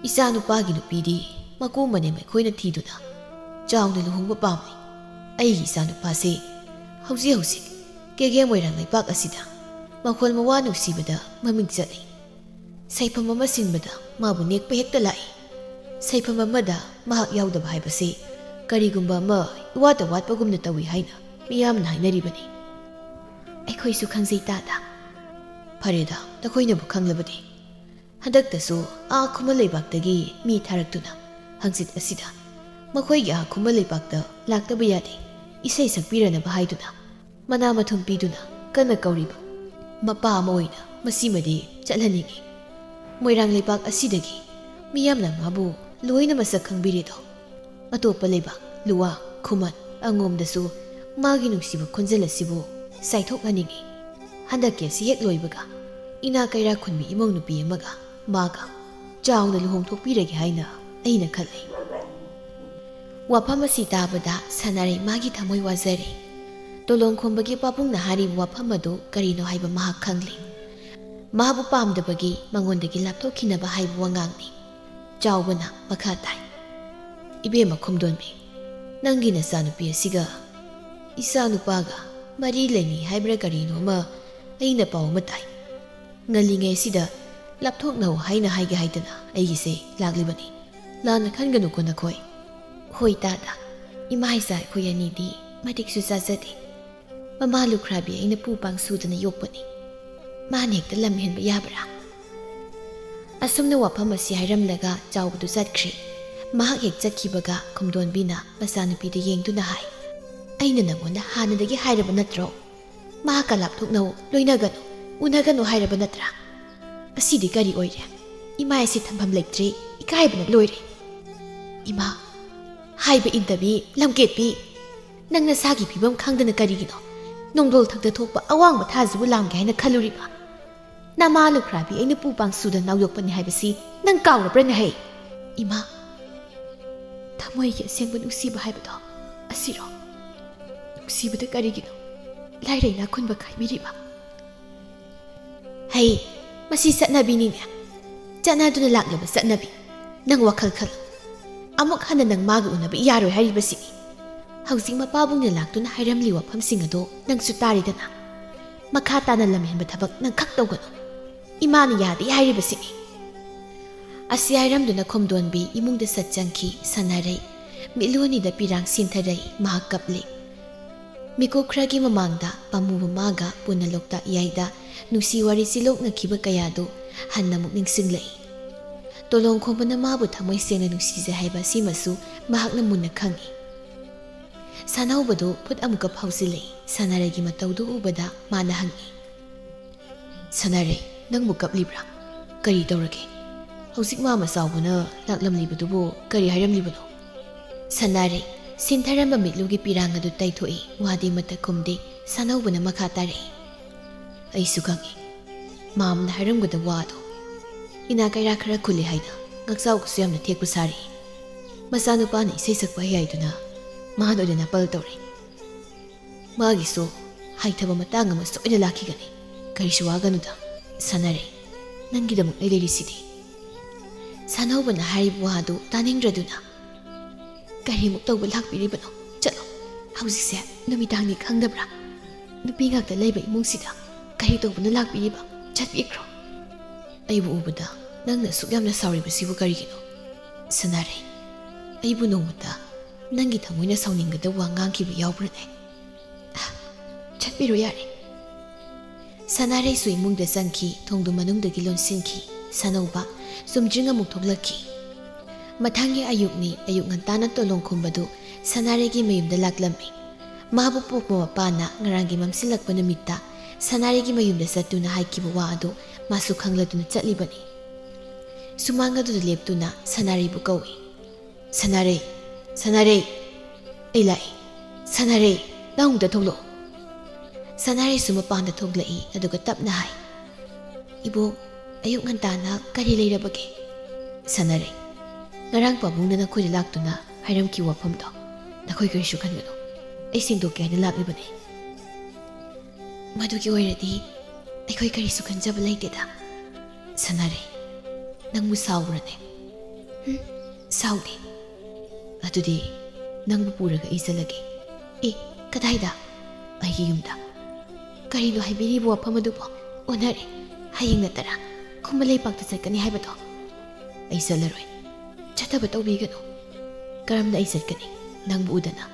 ꯏꯆꯥ ꯅꯨꯄꯥꯒꯤ ꯅꯨꯄꯤꯗꯤ ꯃꯀꯨ ꯃꯅꯦꯝ ꯑꯩꯈꯣꯏꯅ ꯊꯤꯗꯨꯅ ꯆꯥꯎꯅ ꯂꯨꯍꯣꯡꯕ ꯄꯥꯝꯃꯤ꯫ ꯑꯩꯒꯤ ꯏꯆꯥ ꯅꯨꯄꯥꯁꯤ ꯍꯧꯖꯤꯛ ꯍꯧꯖꯤꯛ ꯀꯦꯒꯦ ꯃꯣꯏꯔꯥꯡ ꯂꯩꯕꯥꯛ ꯑꯁꯤꯗ ꯃꯈꯣꯜ ꯃꯋꯥ ꯅꯨꯡꯁꯤꯕꯗ ꯃꯃꯤꯡ ꯆꯠꯂꯤ꯫ ꯁꯩꯐꯝ ꯑꯃ ꯁꯤꯟꯕꯗ ꯃꯥꯕꯨ ꯅꯦꯛꯄ ꯍꯦꯛꯇ ꯂꯥꯛꯏ꯫ ꯁꯩꯐꯝ ꯑꯃꯗ ꯃꯍꯥꯛ ꯌꯥꯎꯗꯕ ꯍꯥꯏꯕꯁꯤ ꯀꯔꯤꯒꯨꯝꯕ ꯑꯃ ꯏꯋꯥꯠꯇ ꯋꯥꯠꯄꯒꯨꯝꯅ ꯇꯧꯏ ꯍꯥꯏꯅ ꯃꯤꯌꯥꯝꯅ ꯍꯥꯏꯅꯔꯤꯕꯅꯤ꯫" "ꯑꯩꯈꯣꯏꯁꯨ ꯈꯪꯖꯩ ꯇꯥꯗ꯫" "ꯐꯔꯦꯗ, ꯅꯈꯣꯏꯅꯕꯨ ꯈꯪꯂꯕꯗꯤ꯫ ꯍꯟꯗꯛꯇꯁꯨ ꯑꯥ ꯈꯨꯃꯟ ꯂꯩꯕꯥꯛꯇꯒꯤ ꯃꯤ ꯊꯥꯔꯛꯇꯨꯅ ꯍꯪꯆꯤꯠ ꯑꯁꯤꯗ ꯃꯈꯣꯏꯒꯤ ꯑꯥ ꯈꯨꯃꯟ ꯂꯩꯕꯥꯛꯇ ꯂꯥꯛꯇꯕ ꯌꯥꯗꯦ, ꯏꯁꯩ ꯁꯛꯄꯤꯔꯅꯕ ꯍꯥꯏꯗꯨꯅ ꯃꯅꯥ ꯃꯊꯨꯝ ꯄꯤꯗꯨꯅ ꯀꯟꯅ ꯀꯧꯔꯤꯕ ꯃꯄꯥ ꯑꯃ ꯑꯣꯏꯅ ꯃꯁꯤꯃꯗꯤ ꯆꯠꯍꯟꯅꯤꯡꯏ꯫ ꯃꯣꯏꯔꯥꯡ ꯂꯩꯕꯥꯛ ꯑꯁꯤꯗꯒꯤ ꯃꯤꯌꯥꯝꯅ ꯃꯥꯕꯨ ꯂꯣꯏꯅ ꯃꯁꯛ ꯈꯪꯕꯤꯔꯦꯗꯣ꯫ ꯑꯇꯣꯞꯄ ꯂꯩꯕꯥꯛ, ꯂꯨꯋꯥ, ꯈꯨꯃꯟ, ꯑꯉꯣꯝꯗꯁꯨ ꯃꯥꯒꯤ ꯅꯨꯡꯁꯤꯕ ꯈꯣꯟꯖꯦꯜ ꯑꯁꯤꯕꯨ ꯆꯥꯏꯊꯣꯛꯍꯟꯅꯤꯡꯏ꯫ ꯍꯟꯗꯛꯀꯤ ꯑꯁꯤ ꯍꯦꯛ ꯂꯣꯏꯕꯒ ꯏꯅꯥ ꯀꯩꯔꯥ ꯈꯨꯟꯕꯤ ꯏꯃꯧ ꯅꯨꯄꯤ ꯑꯃꯒ ꯃꯥꯒ ꯆꯥꯎꯅ ꯂꯨꯍꯣꯡꯊꯣꯛꯄꯤꯔꯒꯦ ꯍꯥꯏꯅ ꯑꯩꯅ ꯈꯜꯂꯤ꯫" ꯋꯥꯐꯝ ꯑꯁꯤ ꯇꯥꯕꯗ ꯁꯅꯥꯔꯩ ꯃꯥꯒꯤ ꯊꯃꯣꯏ ꯋꯥꯖꯔꯦ꯫ ꯇꯣꯂꯣꯡ ꯈꯣꯝꯕꯒꯤ ꯄꯥꯕꯨꯡꯅ ꯍꯥꯏꯔꯤꯕ ꯋꯥꯐꯝ ꯑꯗꯨ ꯀꯔꯤꯅꯣ ꯍꯥꯏꯕ ꯃꯍꯥꯛ ꯈꯪꯂꯦ꯫ ꯃꯥꯕꯨ ꯄꯥꯝꯗꯕꯒꯤ ꯃꯉꯣꯟꯗꯒꯤ ꯂꯥꯞꯊꯣꯛꯈꯤꯅꯕ ꯍꯥꯏꯕ ꯋꯥꯉꯥꯡꯅꯤ꯫ ꯆꯥꯎꯕꯅ ꯃꯈꯥ ꯇꯥꯏ, "ꯏꯕꯦꯝꯃ ꯈꯣꯝꯗꯣꯟꯕꯤ, ꯅꯪꯒꯤ ꯅꯆꯥꯅꯨꯄꯤ ꯑꯁꯤꯒ ꯏꯆꯥꯅꯨꯄꯥꯒ ꯃꯔꯤ ꯂꯩꯅꯩ ꯍꯥꯏꯕ꯭ꯔꯥ ꯀꯔꯤꯅꯣ ꯑꯃ ꯑꯩꯅ ꯄꯥꯎ ꯑꯃ ꯇꯥꯏ꯫ ꯉꯜꯂꯤꯉꯩꯁꯤꯗ ꯂꯥꯞꯊꯣꯛꯅꯧ ꯍꯥꯏꯅ ꯍꯥꯏꯒꯦ ꯍꯥꯏꯗꯅ ꯑꯩꯒꯤꯁꯦ ꯂꯥꯛꯂꯤꯕꯅꯤ꯫ ꯂꯥꯟꯅ ꯈꯟꯒꯅꯨꯀꯣ ꯅꯈꯣꯏ꯫" "ꯍꯣꯏ ꯇꯥꯗ, ꯏꯃꯥ ꯏꯆꯥ ꯑꯩꯈꯣꯏ ꯑꯅꯤꯗꯤ ꯃꯇꯤꯛꯁꯨ ꯆꯥꯖꯗꯦ꯫ ꯃꯃꯥ ꯂꯨꯈ꯭ꯔꯥꯕꯤ ꯑꯩꯅ ꯄꯨ ꯄꯥꯡ ꯁꯨꯗꯅ ꯌꯣꯛꯄꯅꯤ꯫ ꯃꯥꯅ ꯍꯦꯛꯇ ꯂꯝ ꯍꯦꯟꯕ ꯌꯥꯕ꯭ꯔꯥ?" ꯑꯁꯨꯝꯅ ꯋꯥꯐꯝ ꯑꯁꯤ ꯍꯥꯏꯔꯝꯂꯒ ꯆꯥꯎꯕꯗꯨ ꯆꯠꯈ꯭ꯔꯦ꯫ ꯃꯍꯥꯛ ꯍꯦꯛ ꯆꯠꯈꯤꯕꯒ ꯈꯣꯝꯗꯣꯟꯕꯤꯅ ꯃꯆꯥꯅꯨꯄꯤꯗ ꯌꯦꯡꯗꯨꯅ ꯍꯥꯏ, "ꯑꯩꯅ ꯅꯪꯉꯣꯟꯗ ꯍꯥꯟꯅꯗꯒꯤ ꯍꯥꯏꯔꯕ ꯅꯠꯇ꯭ꯔꯣ? ꯃꯍꯥꯛꯀ ꯂꯥꯞꯊꯣꯛꯅꯧ, ꯂꯣꯏꯅꯒꯅꯨ, ꯎꯅꯒꯅꯨ ꯍꯥꯏꯔꯕ ꯅꯠꯇ꯭ꯔꯥ? ꯑꯁꯤꯗꯤ ꯀꯔꯤ ꯑꯣꯏꯔꯦ? ꯏꯃꯥ ꯑꯁꯤ ꯊꯝꯐꯝ ꯂꯩꯇ꯭ꯔꯦ, ꯏꯀꯥꯏꯕꯅ ꯂꯣꯏꯔꯦ꯫ ꯏꯃꯥ, ꯍꯥꯏꯕ ꯏꯟꯗꯕꯤ, ꯂꯝꯀꯦꯠꯄꯤ, ꯅꯪ ꯅꯁꯥꯒꯤ ꯐꯤꯕꯝ ꯈꯪꯗꯅ ꯀꯔꯤꯒꯤꯅꯣ ꯅꯣꯡꯗꯣꯜ ꯊꯛꯇ ꯊꯣꯛꯄ ꯑꯋꯥꯡꯕ ꯊꯥꯁꯤꯕꯨ ꯂꯥꯝꯒꯦ ꯍꯥꯏꯅ ꯈꯜꯂꯨꯔꯤꯕ? ꯅꯃꯥ ꯂꯨꯈ꯭ꯔꯥꯕꯤ ꯑꯩꯅ ꯄꯨ ꯄꯥꯡ ꯁꯨꯗ ꯅꯥꯎ ꯌꯣꯛꯄꯅꯤ ꯍꯥꯏꯕꯁꯤ ꯅꯪ ꯀꯥꯎꯔꯕ꯭ꯔꯅꯦ ꯍꯩ? ꯏꯃꯥ, ꯊꯃꯣꯏꯒꯤ ꯑꯁꯦꯡꯕ ꯅꯨꯡꯁꯤꯕ ꯍꯥꯏꯕꯗꯣ ꯑꯁꯤꯔꯣ? ꯅꯨꯡꯁꯤꯕꯗ ꯀꯔꯤꯒꯤꯅꯣ ꯂꯥꯏꯔꯩꯅ ꯈꯨꯟꯕ ꯈꯥꯏꯕꯤꯔꯤꯕ? ꯍꯩ, ꯃꯁꯤ ꯆꯠꯅꯕꯤꯅꯤꯅꯦ꯫ ꯆꯠꯅꯗꯨꯅ ꯂꯥꯛꯂꯕ ꯆꯠꯅꯕꯤ꯫ ꯅꯪ ꯋꯥꯈꯜ ꯈꯜꯂꯨ꯫ ꯑꯃꯨꯛ ꯍꯟꯅ ꯅꯪ ꯃꯥꯒ ꯎꯅꯕ ꯌꯥꯔꯣꯏ ꯍꯥꯏꯔꯤꯕꯁꯤꯅꯤ꯫ ꯍꯧꯖꯤꯛ ꯃꯄꯥꯕꯨꯡꯅ ꯂꯥꯛꯇꯨꯅ ꯍꯥꯏꯔꯝꯂꯤ ꯋꯥꯐꯝꯁꯤꯡ ꯑꯗꯣ ꯅꯪꯁꯨ ꯇꯥꯔꯤꯗꯅ꯫ ꯃꯈꯥ ꯇꯥꯅ ꯂꯝꯍꯦꯟꯕ ꯊꯕꯛ ꯅꯪ ꯈꯛ ꯇꯧꯒꯅꯨ꯫ ꯏꯃꯥꯅ ꯌꯥꯗꯦ ꯍꯥꯏꯔꯤꯕꯁꯤꯅꯤ꯫ ꯑꯁꯤ ꯍꯥꯏꯔꯝꯗꯨꯅ ꯈꯣꯝꯗꯣꯟꯕꯤ ꯏꯃꯨꯡꯗ ꯁꯠ ꯆꯪꯈꯤ ꯁꯅꯥꯔꯩ꯫ ꯃꯤꯠꯂꯨ ꯑꯅꯤꯗ ꯄꯤꯔꯥꯡ ꯁꯤꯟꯊꯔꯩ꯫ ꯃꯍꯥꯛ ꯀꯞꯂꯤ꯫ ꯃꯤꯀꯨꯞ ꯈꯔꯒꯤ ꯃꯃꯥꯡꯗ ꯄꯥꯝꯃꯨꯕ ꯃꯥꯒ ꯄꯨꯟꯅ ꯂꯣꯛꯇꯥꯛ ꯏꯌꯥꯏꯗ ꯅꯨꯡꯁꯤ ꯋꯥꯔꯤ ꯆꯤꯂꯣꯛꯅꯈꯤꯕ ꯀꯌꯥꯗꯨ ꯍꯟꯅ ꯑꯃꯨꯛ ꯅꯤꯡꯁꯤꯡꯂꯛꯏ꯫ ꯇꯣꯂꯣꯡ ꯈꯣꯝꯕꯅ ꯃꯥꯕꯨ ꯊꯃꯣꯏ ꯁꯦꯡꯅ ꯅꯨꯡꯁꯤꯖꯩ ꯍꯥꯏꯕ ꯑꯁꯤꯃꯁꯨ ꯃꯍꯥꯛꯅ ꯃꯨꯟꯅ ꯈꯪꯏ꯫ ꯁꯥꯟꯅꯍꯧꯕꯗꯨ ꯐꯨꯠ ꯑꯃꯨꯛꯀ ꯐꯥꯎꯖꯤꯜꯂꯛꯏ꯫ ꯁꯅꯥꯔꯩꯒꯤ ꯃꯇꯧꯗꯨ ꯎꯕꯗ ꯃꯥꯅ ꯍꯪꯏ, "ꯁꯅꯥꯔꯩ, ꯅꯪꯕꯨ ꯀꯞꯂꯤꯕ꯭ꯔꯥ? ꯀꯔꯤ ꯇꯧꯔꯒꯦ? ꯍꯧꯖꯤꯛ ꯃꯥꯃ ꯆꯥꯎꯕꯅ ꯂꯥꯛꯂꯝꯂꯤꯕꯗꯨꯕꯨ ꯀꯔꯤ ꯍꯥꯏꯔꯝꯂꯤꯕꯅꯣ?" ꯁꯅꯥꯔꯩ ꯁꯤꯟꯊꯔꯝꯕ ꯃꯤꯠꯂꯨꯒꯤ ꯄꯤꯔꯥꯡ ꯑꯗꯨ ꯇꯩꯊꯣꯛꯏ꯫ ꯋꯥꯗꯤ ꯑꯃꯠꯇ ꯈꯨꯝꯗꯦ꯫ ꯁꯥꯟꯅꯍꯧꯕꯅ ꯃꯈꯥ ꯇꯥꯔꯛꯏ, "ꯑꯩꯁꯨ ꯈꯪꯏ꯫ ꯃꯥꯝꯅ ꯍꯥꯏꯔꯝꯒꯗꯕ ꯋꯥꯗꯣ꯫ ꯏꯅꯥ ꯀꯩꯔꯥ ꯈꯔ ꯈꯨꯜꯂꯤ ꯍꯥꯏꯅ ꯉꯛꯆꯥꯎꯒꯁꯨ ꯌꯥꯝꯅ ꯊꯦꯛꯄ ꯁꯥꯔꯤ꯫ ꯃꯆꯥꯅꯨꯄꯥꯅ ꯏꯁꯩ ꯁꯛꯄ ꯍꯩ ꯍꯥꯏꯗꯨꯅ ꯃꯥꯅ ꯑꯣꯏꯅ ꯅꯥꯄꯜ ꯇꯧꯔꯤ꯫ ꯃꯥꯒꯤꯁꯨ ꯍꯩꯊꯕ ꯃꯇꯥꯡ ꯑꯃ ꯁꯣꯏꯅ ꯂꯥꯛꯈꯤꯒꯅꯤ꯫ ꯀꯔꯤꯁꯨ ꯋꯥꯒꯅꯨꯗ, ꯁꯥꯟꯅꯔꯩ꯫ ꯅꯪꯒꯤꯗꯃꯛ ꯑꯩ ꯂꯩꯔꯤꯁꯤꯗꯤ꯫" ꯁꯥꯟꯅꯍꯧꯕꯅ ꯍꯥꯏꯔꯤꯕ ꯋꯥꯗꯨ ꯇꯥꯅꯤꯡꯗ꯭ꯔꯗꯨꯅ, "ꯀꯔꯤꯃꯨꯛ ꯇꯧꯕ ꯂꯥꯛꯄꯤꯔꯤꯕꯅꯣ? ꯆꯠꯂꯣ꯫ ꯍꯧꯖꯤꯛꯁꯦ ꯅꯨꯃꯤꯗꯥꯡꯅꯤ ꯈꯪꯗꯕ꯭ꯔꯥ? ꯅꯨꯄꯤ ꯉꯥꯛꯇ ꯂꯩꯕ ꯏꯃꯨꯡꯁꯤꯗ ꯀꯔꯤ ꯇꯧꯕꯅ ꯂꯥꯛꯄꯤꯔꯤꯕ? ꯆꯠꯄꯤꯈ꯭ꯔꯣ꯫" "ꯑꯩꯕꯨ ꯎꯕꯗ ꯅꯪꯅ ꯑꯁꯨꯛ ꯌꯥꯝꯅ ꯁꯥꯎꯔꯤꯕꯁꯤꯕꯨ ꯀꯔꯤꯒꯤꯅꯣ?" "ꯁꯅꯥꯔꯩ, ꯑꯩꯕꯨ ꯅꯣꯡꯃꯇ ꯅꯪꯒꯤ ꯊꯃꯣꯏꯅ ꯁꯥꯎꯅꯤꯡꯒꯗꯕ ꯋꯥ ꯉꯥꯡꯈꯤꯕ ꯌꯥꯎꯕ꯭ꯔꯅꯦ?" "ꯑꯥ, ꯆꯠꯄꯤꯔꯣ ꯌꯥꯔꯦ꯫" ꯁꯅꯥꯔꯩꯁꯨ ꯏꯃꯨꯡꯗ ꯆꯪꯈꯤ꯫ ꯊꯣꯡꯗꯨ ꯃꯅꯨꯡꯗꯒꯤ ꯂꯣꯟꯁꯤꯟꯈꯤ꯫ ꯁꯥꯟꯅꯧꯕ ꯆꯨꯝꯗ꯭ꯔꯤꯡ ꯑꯃꯨꯛ ꯊꯣꯛꯂꯛꯈꯤ꯫ ꯃꯊꯪꯒꯤ ꯑꯌꯨꯛꯅꯤ꯫ ꯑꯌꯨꯛ ꯉꯟꯇꯥꯅ ꯇꯣꯂꯣꯡ ꯈꯨꯝꯕꯗꯨ ꯁꯅꯥꯔꯩꯒꯤ ꯃꯌꯨꯝꯗ ꯂꯥꯛꯂꯝꯃꯤ꯫ ꯃꯥꯕꯨ ꯄꯣꯛꯄ ꯃꯄꯥꯅ ꯉꯔꯥꯡꯒꯤ ꯃꯝꯁꯤꯜꯂꯛꯄ ꯅꯨꯃꯤꯠꯇ ꯁꯅꯥꯔꯩꯒꯤ ꯃꯌꯨꯝꯗ ꯆꯠꯇꯨꯅ ꯍꯥꯏꯈꯤꯕ ꯋꯥ ꯑꯗꯨ ꯃꯥꯁꯨ ꯈꯪꯂꯗꯨꯅ ꯆꯠꯂꯤꯕꯅꯤ꯫ ꯁꯨꯃꯥꯡ ꯑꯗꯨꯗ ꯂꯦꯞꯇꯨꯅ ꯁꯅꯥꯔꯩꯕꯨ ꯀꯧꯏ꯫ "ꯁꯅꯥꯔꯩ, ꯁꯅꯥꯔꯩ, ꯑꯩ ꯂꯥꯛꯏ꯫ ꯁꯅꯥꯔꯩ, ꯅꯪ ꯑꯃꯨꯛꯇ ꯊꯣꯛꯂꯛꯑꯣ꯫" ꯁꯅꯥꯔꯩꯁꯨ ꯃꯄꯥꯟꯗ ꯊꯣꯛꯂꯛꯏ, ꯑꯗꯨꯒ ꯇꯞꯅ ꯍꯥꯏ, "ꯏꯕꯣꯛ, ꯑꯌꯨꯛ ꯉꯟꯇꯥꯅ ꯀꯔꯤ ꯂꯩꯔꯕꯒꯦ?" "ꯁꯥꯟꯅꯔꯩ, ꯉꯔꯥꯡ ꯄꯥꯕꯨꯡꯅ ꯅꯈꯣꯏꯗ ꯂꯥꯛꯇꯨꯅ ꯍꯥꯏꯔꯝꯈꯤꯕ ꯋꯥꯐꯝꯗꯣ ꯅꯈꯣꯏ ꯀꯔꯤꯁꯨ ꯈꯟꯒꯅꯨ꯫ ꯑꯩ ꯁꯦꯡꯗꯣꯛꯀꯦ ꯍꯥꯏꯅ ꯂꯥꯛꯂꯤꯕꯅꯤ꯫" "ꯃꯗꯨꯒꯤ ꯑꯣꯏꯔꯗꯤ ꯑꯩꯈꯣꯏ ꯀꯔꯤꯁꯨ ꯈꯟꯖꯕ ꯂꯩꯇꯦꯗ꯫" "ꯁꯥꯟꯅꯔꯩ, ꯅꯪꯕꯨ ꯁꯥꯎꯕ꯭ꯔꯅꯦ?" "ꯍꯨꯝ, ꯁꯥꯎꯗꯦ꯫" "ꯑꯗꯨꯗꯤ ꯅꯪꯕꯨ ꯄꯨꯔꯒ ꯑꯩ ꯆꯠꯂꯒꯦ꯫" "ꯑꯦ, ꯀꯗꯥꯏꯗ?" "ꯑꯩꯒꯤ ꯌꯨꯝꯗ꯫" "ꯀꯔꯤꯅꯣ ꯍꯥꯏꯕꯤꯔꯤꯕ ꯋꯥꯐꯝ ꯑꯗꯨꯕꯣ? ꯑꯣꯟꯅꯔꯦ, ꯍꯌꯦꯡ ꯅꯠꯇꯔꯥ ꯈꯨꯃꯟ ꯂꯩꯄꯥꯛꯇ ꯆꯠꯀꯅꯤ ꯍꯥꯏꯕꯗꯣ?" "ꯑꯩ ꯆꯠꯂꯔꯣꯏ꯫" "ꯆꯠꯇꯕ ꯇꯧꯕꯤꯒꯅꯨ꯫" "ꯀꯔꯝꯅ ꯑꯩ ꯆꯠꯀꯅꯤ ꯅꯪꯕꯨ ꯎꯗꯅ?"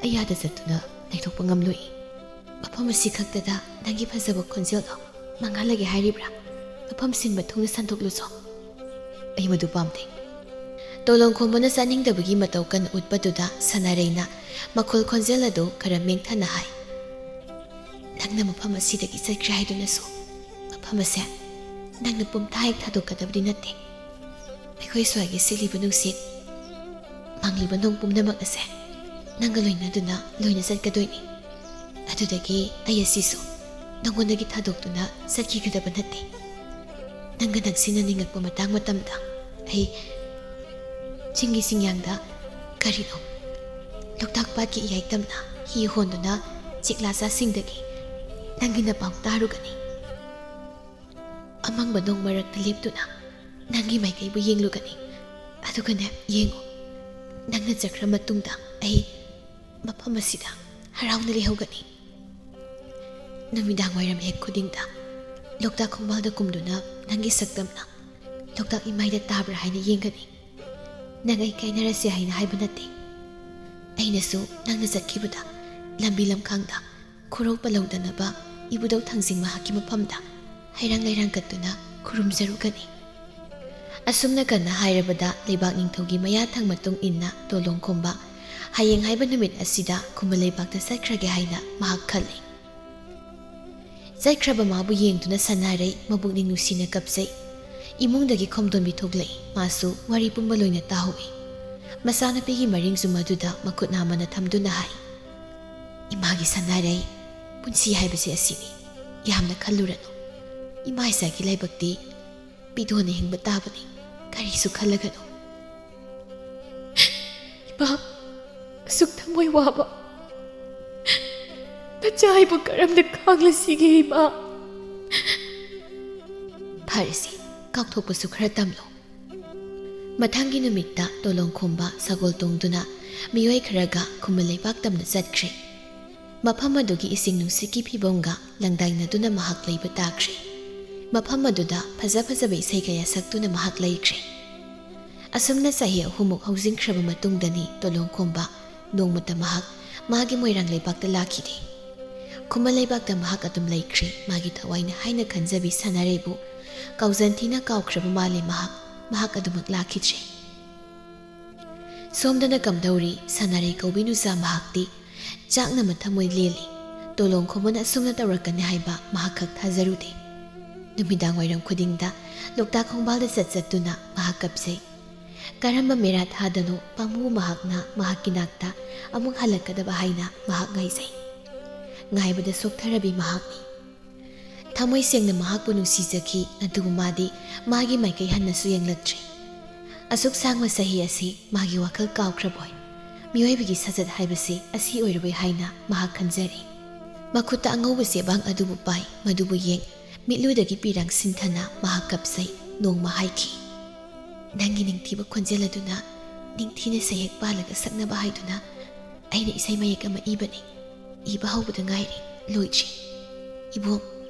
"ꯑꯩ ꯑꯥꯗ ꯆꯠꯇꯨꯅ ꯂꯩꯊꯣꯛꯄ ꯉꯝꯂꯣꯏ꯫" "ꯃꯐꯝ ꯑꯁꯤ ꯈꯛꯇꯗ ꯅꯪꯒꯤ ꯐꯖꯕ ꯈꯣꯟꯖꯦꯜꯗꯣ ꯃꯥꯡꯍꯜꯂꯒꯦ ꯍꯥꯏꯔꯤꯕ꯭ꯔꯥ? ꯃꯐꯝ ꯁꯤꯟꯕ ꯊꯨꯡꯅ ꯁꯟꯗꯣꯛꯂꯨꯁꯣ꯫" "ꯑꯩ ꯃꯗꯨ ꯄꯥꯝꯗꯦ꯫" ꯇꯣꯂꯣꯡ ꯈꯣꯝꯕꯅ ꯆꯥꯅꯤꯡꯗꯕꯒꯤ ꯃꯇꯧ ꯀꯟꯅ ꯎꯠꯄꯗꯨꯗ ꯁꯅꯥꯔꯩꯅ ꯃꯈꯣꯜ ꯈꯣꯟꯖꯦꯜ ꯑꯗꯨ ꯈꯔ ꯃꯦꯡꯊꯅ ꯍꯥꯏ, "ꯅꯪꯅ ꯃꯐꯝ ꯑꯁꯤꯗꯒꯤ ꯆꯠꯈ꯭ꯔꯦ ꯍꯥꯏꯗꯨꯅꯁꯨ ꯃꯐꯝ ꯑꯁꯦ ꯅꯪꯅ ꯄꯨꯝꯊꯥ ꯍꯦꯛ ꯊꯥꯗꯣꯛꯀꯗꯕꯗꯤ ꯅꯠꯇꯦ꯫ ꯑꯩꯈꯣꯏ ꯁ꯭ꯋꯥꯏꯒꯤ ꯁꯤꯠꯂꯤꯕ ꯅꯨꯡꯁꯤꯠ, ꯃꯪꯂꯤꯕ ꯅꯣꯡ ꯄꯨꯝꯅꯃꯛ ꯑꯁꯦ ꯅꯪꯒ ꯂꯣꯏꯅꯗꯨꯅ ꯂꯣꯏꯅ ꯆꯠꯀꯗꯣꯏꯅꯤ꯫ ꯑꯗꯨꯗꯒꯤ ꯑꯩ ꯑꯁꯤꯁꯨ ꯅꯪꯉꯣꯟꯗꯒꯤ ꯊꯥꯗꯣꯛꯇꯨꯅ ꯆꯠꯈꯤꯒꯗꯕ ꯅꯠꯇꯦ꯫ ꯅꯪꯒ ꯅꯛꯁꯤꯟꯅꯅꯤꯡꯉꯛꯄ ꯃꯇꯥꯡ ꯃꯇꯝꯗ ꯑꯩ ꯆꯤꯡꯒꯤ ꯆꯤꯡꯌꯥꯡꯗ, ꯀꯔꯤꯅꯣ, ꯂꯣꯛꯇꯥꯛ ꯄꯥꯠꯀꯤ ꯏꯌꯥꯏ ꯇꯝꯅ ꯍꯤ ꯍꯣꯟꯗꯨꯅ ꯆꯤꯛꯂꯥ ꯆꯥꯁꯤꯡꯗꯒꯤ ꯅꯪꯒꯤ ꯅꯄꯥꯎ ꯇꯥꯔꯨꯒꯅꯤ꯫ ꯑꯃꯪꯕ ꯅꯣꯡ ꯃꯔꯛꯇ ꯂꯦꯞꯇꯨꯅ ꯅꯪꯒꯤ ꯃꯥꯏꯀꯩꯕꯨ ꯌꯦꯡꯂꯨꯒꯅꯤ꯫ ꯑꯗꯨꯒꯅꯦ, ꯌꯦꯡꯉꯨ, ꯅꯪꯅ ꯆꯠꯈ꯭ꯔ ꯃꯇꯨꯡꯗ ꯑꯩ ꯃꯐꯝ ꯑꯁꯤꯗ ꯍꯔꯥꯎꯅ ꯂꯩꯍꯧꯒꯅꯤ꯫ ꯅꯨꯃꯤꯗꯥꯡ ꯋꯥꯏꯔꯝ ꯍꯦꯛ ꯈꯨꯗꯤꯡꯗ ꯂꯣꯛꯇꯥꯛ ꯈꯣꯡꯕꯥꯜꯗ ꯀꯨꯝꯗꯨꯅ ꯅꯪꯒꯤ ꯁꯛꯇꯝꯅ ꯂꯣꯛꯇꯥꯛ ꯏꯃꯥꯏꯗ ꯇꯥꯕ꯭ꯔꯥ ꯍꯥꯏꯅ ꯌꯦꯡꯒꯅꯤ꯫ ꯅꯪ ꯑꯩ ꯀꯥꯏꯅꯔꯁꯦ ꯍꯥꯏꯅ ꯍꯥꯏꯕ ꯅꯠꯇꯦ꯫ ꯑꯩꯅꯁꯨ ꯅꯪꯅ ꯆꯠꯈꯤꯕꯗ ꯂꯝꯕꯤ ꯂꯝꯈꯥꯡꯗ ꯈꯨꯔꯧ ꯄꯜꯂꯧꯗꯅꯕ ꯏꯕꯨꯙꯧ ꯊꯥꯡꯖꯤꯡ ꯃꯍꯥꯛꯀꯤ ꯃꯐꯝꯗ ꯍꯩꯔꯥꯡ ꯂꯩꯔꯥꯡ ꯀꯠꯇꯨꯅ ꯈꯨꯔꯨꯝꯖꯔꯨꯒꯅꯤ꯫" ꯑꯁꯨꯝꯅ ꯀꯟꯅ ꯍꯥꯏꯔꯕꯗ ꯂꯩꯕꯥꯛ ꯅꯤꯡꯊꯧꯒꯤ ꯃꯌꯥ ꯊꯪ ꯃꯇꯨꯡ ꯏꯟꯅ ꯇꯣꯂꯣꯡ ꯈꯣꯝꯕ ꯍꯌꯦꯡ ꯍꯥꯏꯕ ꯅꯨꯃꯤꯠ ꯑꯁꯤꯗ ꯈꯨꯃꯟ ꯂꯩꯕꯥꯛꯇ ꯆꯠꯈ꯭ꯔꯒꯦ ꯍꯥꯏꯅ ꯃꯍꯥꯛ ꯈꯜꯂꯤ꯫ ꯆꯠꯈ꯭ꯔꯕ ꯃꯥꯕꯨ ꯌꯦꯡꯗꯨꯅ ꯁꯅꯥꯔꯩ ꯃꯕꯨꯛꯅꯤꯡ ꯅꯨꯡꯁꯤꯅ ꯀꯞꯆꯩ꯫ ꯏꯃꯨꯡꯗꯒꯤ ꯈꯣꯝꯗꯣꯟꯕꯤ ꯊꯣꯛꯂꯛꯏ꯫ ꯃꯥꯁꯨ ꯋꯥꯔꯤ ꯄꯨꯝꯕ ꯂꯣꯏꯅ ꯇꯥꯍꯧꯏ꯫ ꯃꯆꯥꯅꯨꯄꯤꯒꯤ ꯃꯔꯤꯡꯁꯨ ꯃꯗꯨꯗ ꯃꯈꯨꯠ ꯅꯥꯝꯃꯅ ꯊꯝꯗꯨꯅ ꯍꯥꯏ, "ꯏꯃꯥꯒꯤ ꯁꯅꯥꯔꯩ, ꯄꯨꯟꯁꯤ ꯍꯥꯏꯕꯁꯦ ꯑꯁꯤꯅꯤ꯫ ꯌꯥꯝꯅ ꯈꯜꯂꯨꯔꯅꯨ꯫ ꯏꯃꯥ ꯏꯆꯥꯒꯤ ꯂꯥꯏꯕꯛꯇꯤ ꯄꯤꯗꯣꯟꯅ ꯍꯤꯡꯕ ꯇꯥꯕꯅꯤ, ꯀꯔꯤꯁꯨ ꯈꯜꯂꯒꯅꯨ꯫ ꯏꯃꯥ, ꯑꯁꯨꯛ ꯊꯃꯣꯏ ꯋꯥꯕ ꯅꯆꯥ ꯑꯩꯕꯨ ꯀꯔꯝꯅ ꯈꯥꯡꯂꯁꯤꯒꯦ ꯏꯃꯥ? ꯐꯔꯁꯤ, ꯀꯥꯎꯊꯣꯛꯄꯁꯨ ꯈꯔ ꯇꯝꯂꯣ꯫ ꯃꯊꯪꯒꯤ ꯅꯨꯃꯤꯠꯇ ꯇꯣꯂꯣꯡꯈꯣꯝꯕ ꯁꯒꯣꯜ ꯇꯣꯡꯗꯨꯅ ꯃꯤꯑꯣꯏ ꯈꯔꯒ ꯈꯨꯃꯟ ꯂꯩꯕꯥꯛ ꯇꯝꯅ ꯆꯠꯈ꯭ꯔꯦ꯫ ꯃꯐꯝ ꯑꯗꯨꯒꯤ ꯏꯁꯤꯡ ꯅꯨꯡꯁꯤꯠꯀꯤ ꯐꯤꯕꯝꯒ ꯂꯪꯗꯥꯏꯅꯗꯨꯅ ꯃꯍꯥꯛ ꯂꯩꯕ ꯇꯥꯈ꯭ꯔꯦ꯫ ꯃꯐꯝ ꯑꯗꯨꯗ ꯐꯖ ꯐꯖꯕ ꯏꯁꯩ ꯀꯌꯥ ꯁꯛꯇꯨꯅ ꯃꯍꯥꯛ ꯂꯩꯈ꯭ꯔꯦ꯫ ꯑꯁꯨꯝꯅ ꯆꯍꯤ ꯑꯍꯨꯝꯃꯨꯛ ꯍꯧꯖꯤꯟꯈ꯭ꯔꯕ ꯃꯇꯨꯡꯗꯅꯤ ꯇꯣꯂꯣꯡꯈꯣꯝꯕ ꯅꯣꯡꯃꯇ ꯃꯍꯥꯛ ꯃꯥꯒꯤ ꯃꯣꯏꯔꯥꯡ ꯂꯩꯕꯥꯛꯇ ꯂꯥꯛꯈꯤꯗꯦ꯫ ꯈꯨꯃꯟ ꯂꯩꯕꯥꯛꯇ ꯃꯍꯥꯛ ꯑꯗꯨꯝ ꯂꯩꯈ꯭ꯔꯦ꯫ ꯃꯥꯒꯤ ꯊꯋꯥꯏꯅ ꯍꯥꯏꯅ ꯈꯟꯖꯕꯤ ꯁꯥꯟꯅꯔꯩꯕꯨ ꯀꯥꯎꯖꯟꯊꯤꯅ ꯀꯥꯎꯈ꯭ꯔꯕ ꯃꯥꯜꯂꯦ ꯃꯍꯥꯛ꯫ ꯃꯍꯥꯛ ꯑꯗꯨꯃꯛ ꯂꯥꯛꯈꯤꯗ꯭ꯔꯦ꯫ ꯁꯣꯝꯗꯅ ꯀꯝꯗꯧꯔꯤ? ꯁꯥꯟꯅꯔꯩ ꯀꯧꯕꯤ ꯅꯨꯆꯥ ꯃꯍꯥꯛꯇꯤ ꯆꯥꯛꯅ ꯃꯊꯃꯣꯏ ꯂꯦꯜꯂꯤ꯫ ꯇꯣꯂꯣꯡꯈꯣꯝꯕꯅ ꯑꯁꯨꯝꯅ ꯇꯧꯔꯛꯀꯅꯤ ꯍꯥꯏꯕ ꯃꯍꯥꯛ ꯈꯛ ꯊꯥꯖꯔꯨꯗꯦ꯫ ꯅꯨꯃꯤꯗꯥꯡ ꯋꯥꯏꯔꯝ ꯈꯨꯗꯤꯡꯗ ꯂꯣꯛꯇꯥꯛ ꯈꯣꯡꯕꯥꯜꯗ ꯆꯠ ꯆꯠꯇꯨꯅ ꯃꯍꯥꯛ ꯀꯞꯆꯩ꯫ ꯀꯔꯝꯕ ꯃꯦꯔꯥ ꯊꯥꯗꯅꯣ ꯄꯥꯝꯃꯨ ꯃꯍꯥꯛꯅ ꯃꯍꯥꯛꯀꯤ ꯅꯥꯛꯇ ꯑꯃꯨꯛ ꯍꯜꯂꯛꯀꯗꯕ ꯍꯥꯏꯅ ꯃꯍꯥꯛ ꯉꯥꯏꯖꯩ꯫ ꯉꯥꯏꯕꯗ ꯁꯣꯛꯊꯔꯕꯤ ꯃꯍꯥꯛꯅꯤ꯫ ꯊꯃꯣꯏ ꯁꯦꯡꯅ ꯃꯍꯥꯛꯄꯨ ꯅꯨꯡꯁꯤꯖꯈꯤ, ꯑꯗꯨꯕꯨ ꯃꯥꯗꯤ ꯃꯥꯒꯤ ꯃꯥꯏꯀꯩ ꯍꯟꯅꯁꯨ ꯌꯦꯡꯂꯛꯇ꯭ꯔꯦ꯫ ꯑꯁꯨꯛ ꯁꯥꯡꯕ ꯆꯍꯤ ꯑꯁꯤ ꯃꯥꯒꯤ ꯋꯥꯈꯜ ꯀꯥꯎꯈ꯭ꯔꯕꯣꯏ? ꯃꯤꯑꯣꯏꯕꯒꯤ ꯁꯥꯖꯠ ꯍꯥꯏꯕꯁꯤ ꯑꯁꯤ ꯑꯣꯏꯔꯕꯣꯏ ꯍꯥꯏꯅ ꯃꯍꯥꯛ ꯈꯟꯖꯔꯤ꯫ ꯃꯈꯨꯠꯇ ꯑꯉꯧꯕ ꯆꯦꯕꯥꯡ ꯑꯗꯨꯕꯨ ꯄꯥꯏ, ꯃꯗꯨꯕꯨ ꯌꯦꯡ ꯃꯤꯠꯂꯨꯗꯒꯤ ꯄꯤꯔꯥꯡ ꯁꯤꯟꯊꯅ ꯃꯍꯥꯛ ꯀꯞꯆꯩ꯫ ꯅꯣꯡꯃ ꯍꯥꯏꯈꯤ, "ꯅꯪꯒꯤ ꯅꯤꯡꯊꯤꯕ ꯈꯣꯟꯖꯦꯜ ꯑꯗꯨꯅ ꯅꯤꯡꯊꯤꯅ ꯁꯩꯍꯦꯛ ꯄꯥꯜꯂꯒ ꯁꯛꯅꯕ ꯍꯥꯏꯗꯨꯅ ꯑꯩꯅ ꯏꯁꯩ ꯃꯌꯦꯛ ꯑꯃ ꯏꯕꯅꯤ꯫ ꯏꯕ ꯍꯧꯕꯗ ꯉꯥꯏꯔꯤ, ꯂꯣꯏꯗ꯭ꯔꯤ꯫ ꯏꯕꯣꯝ,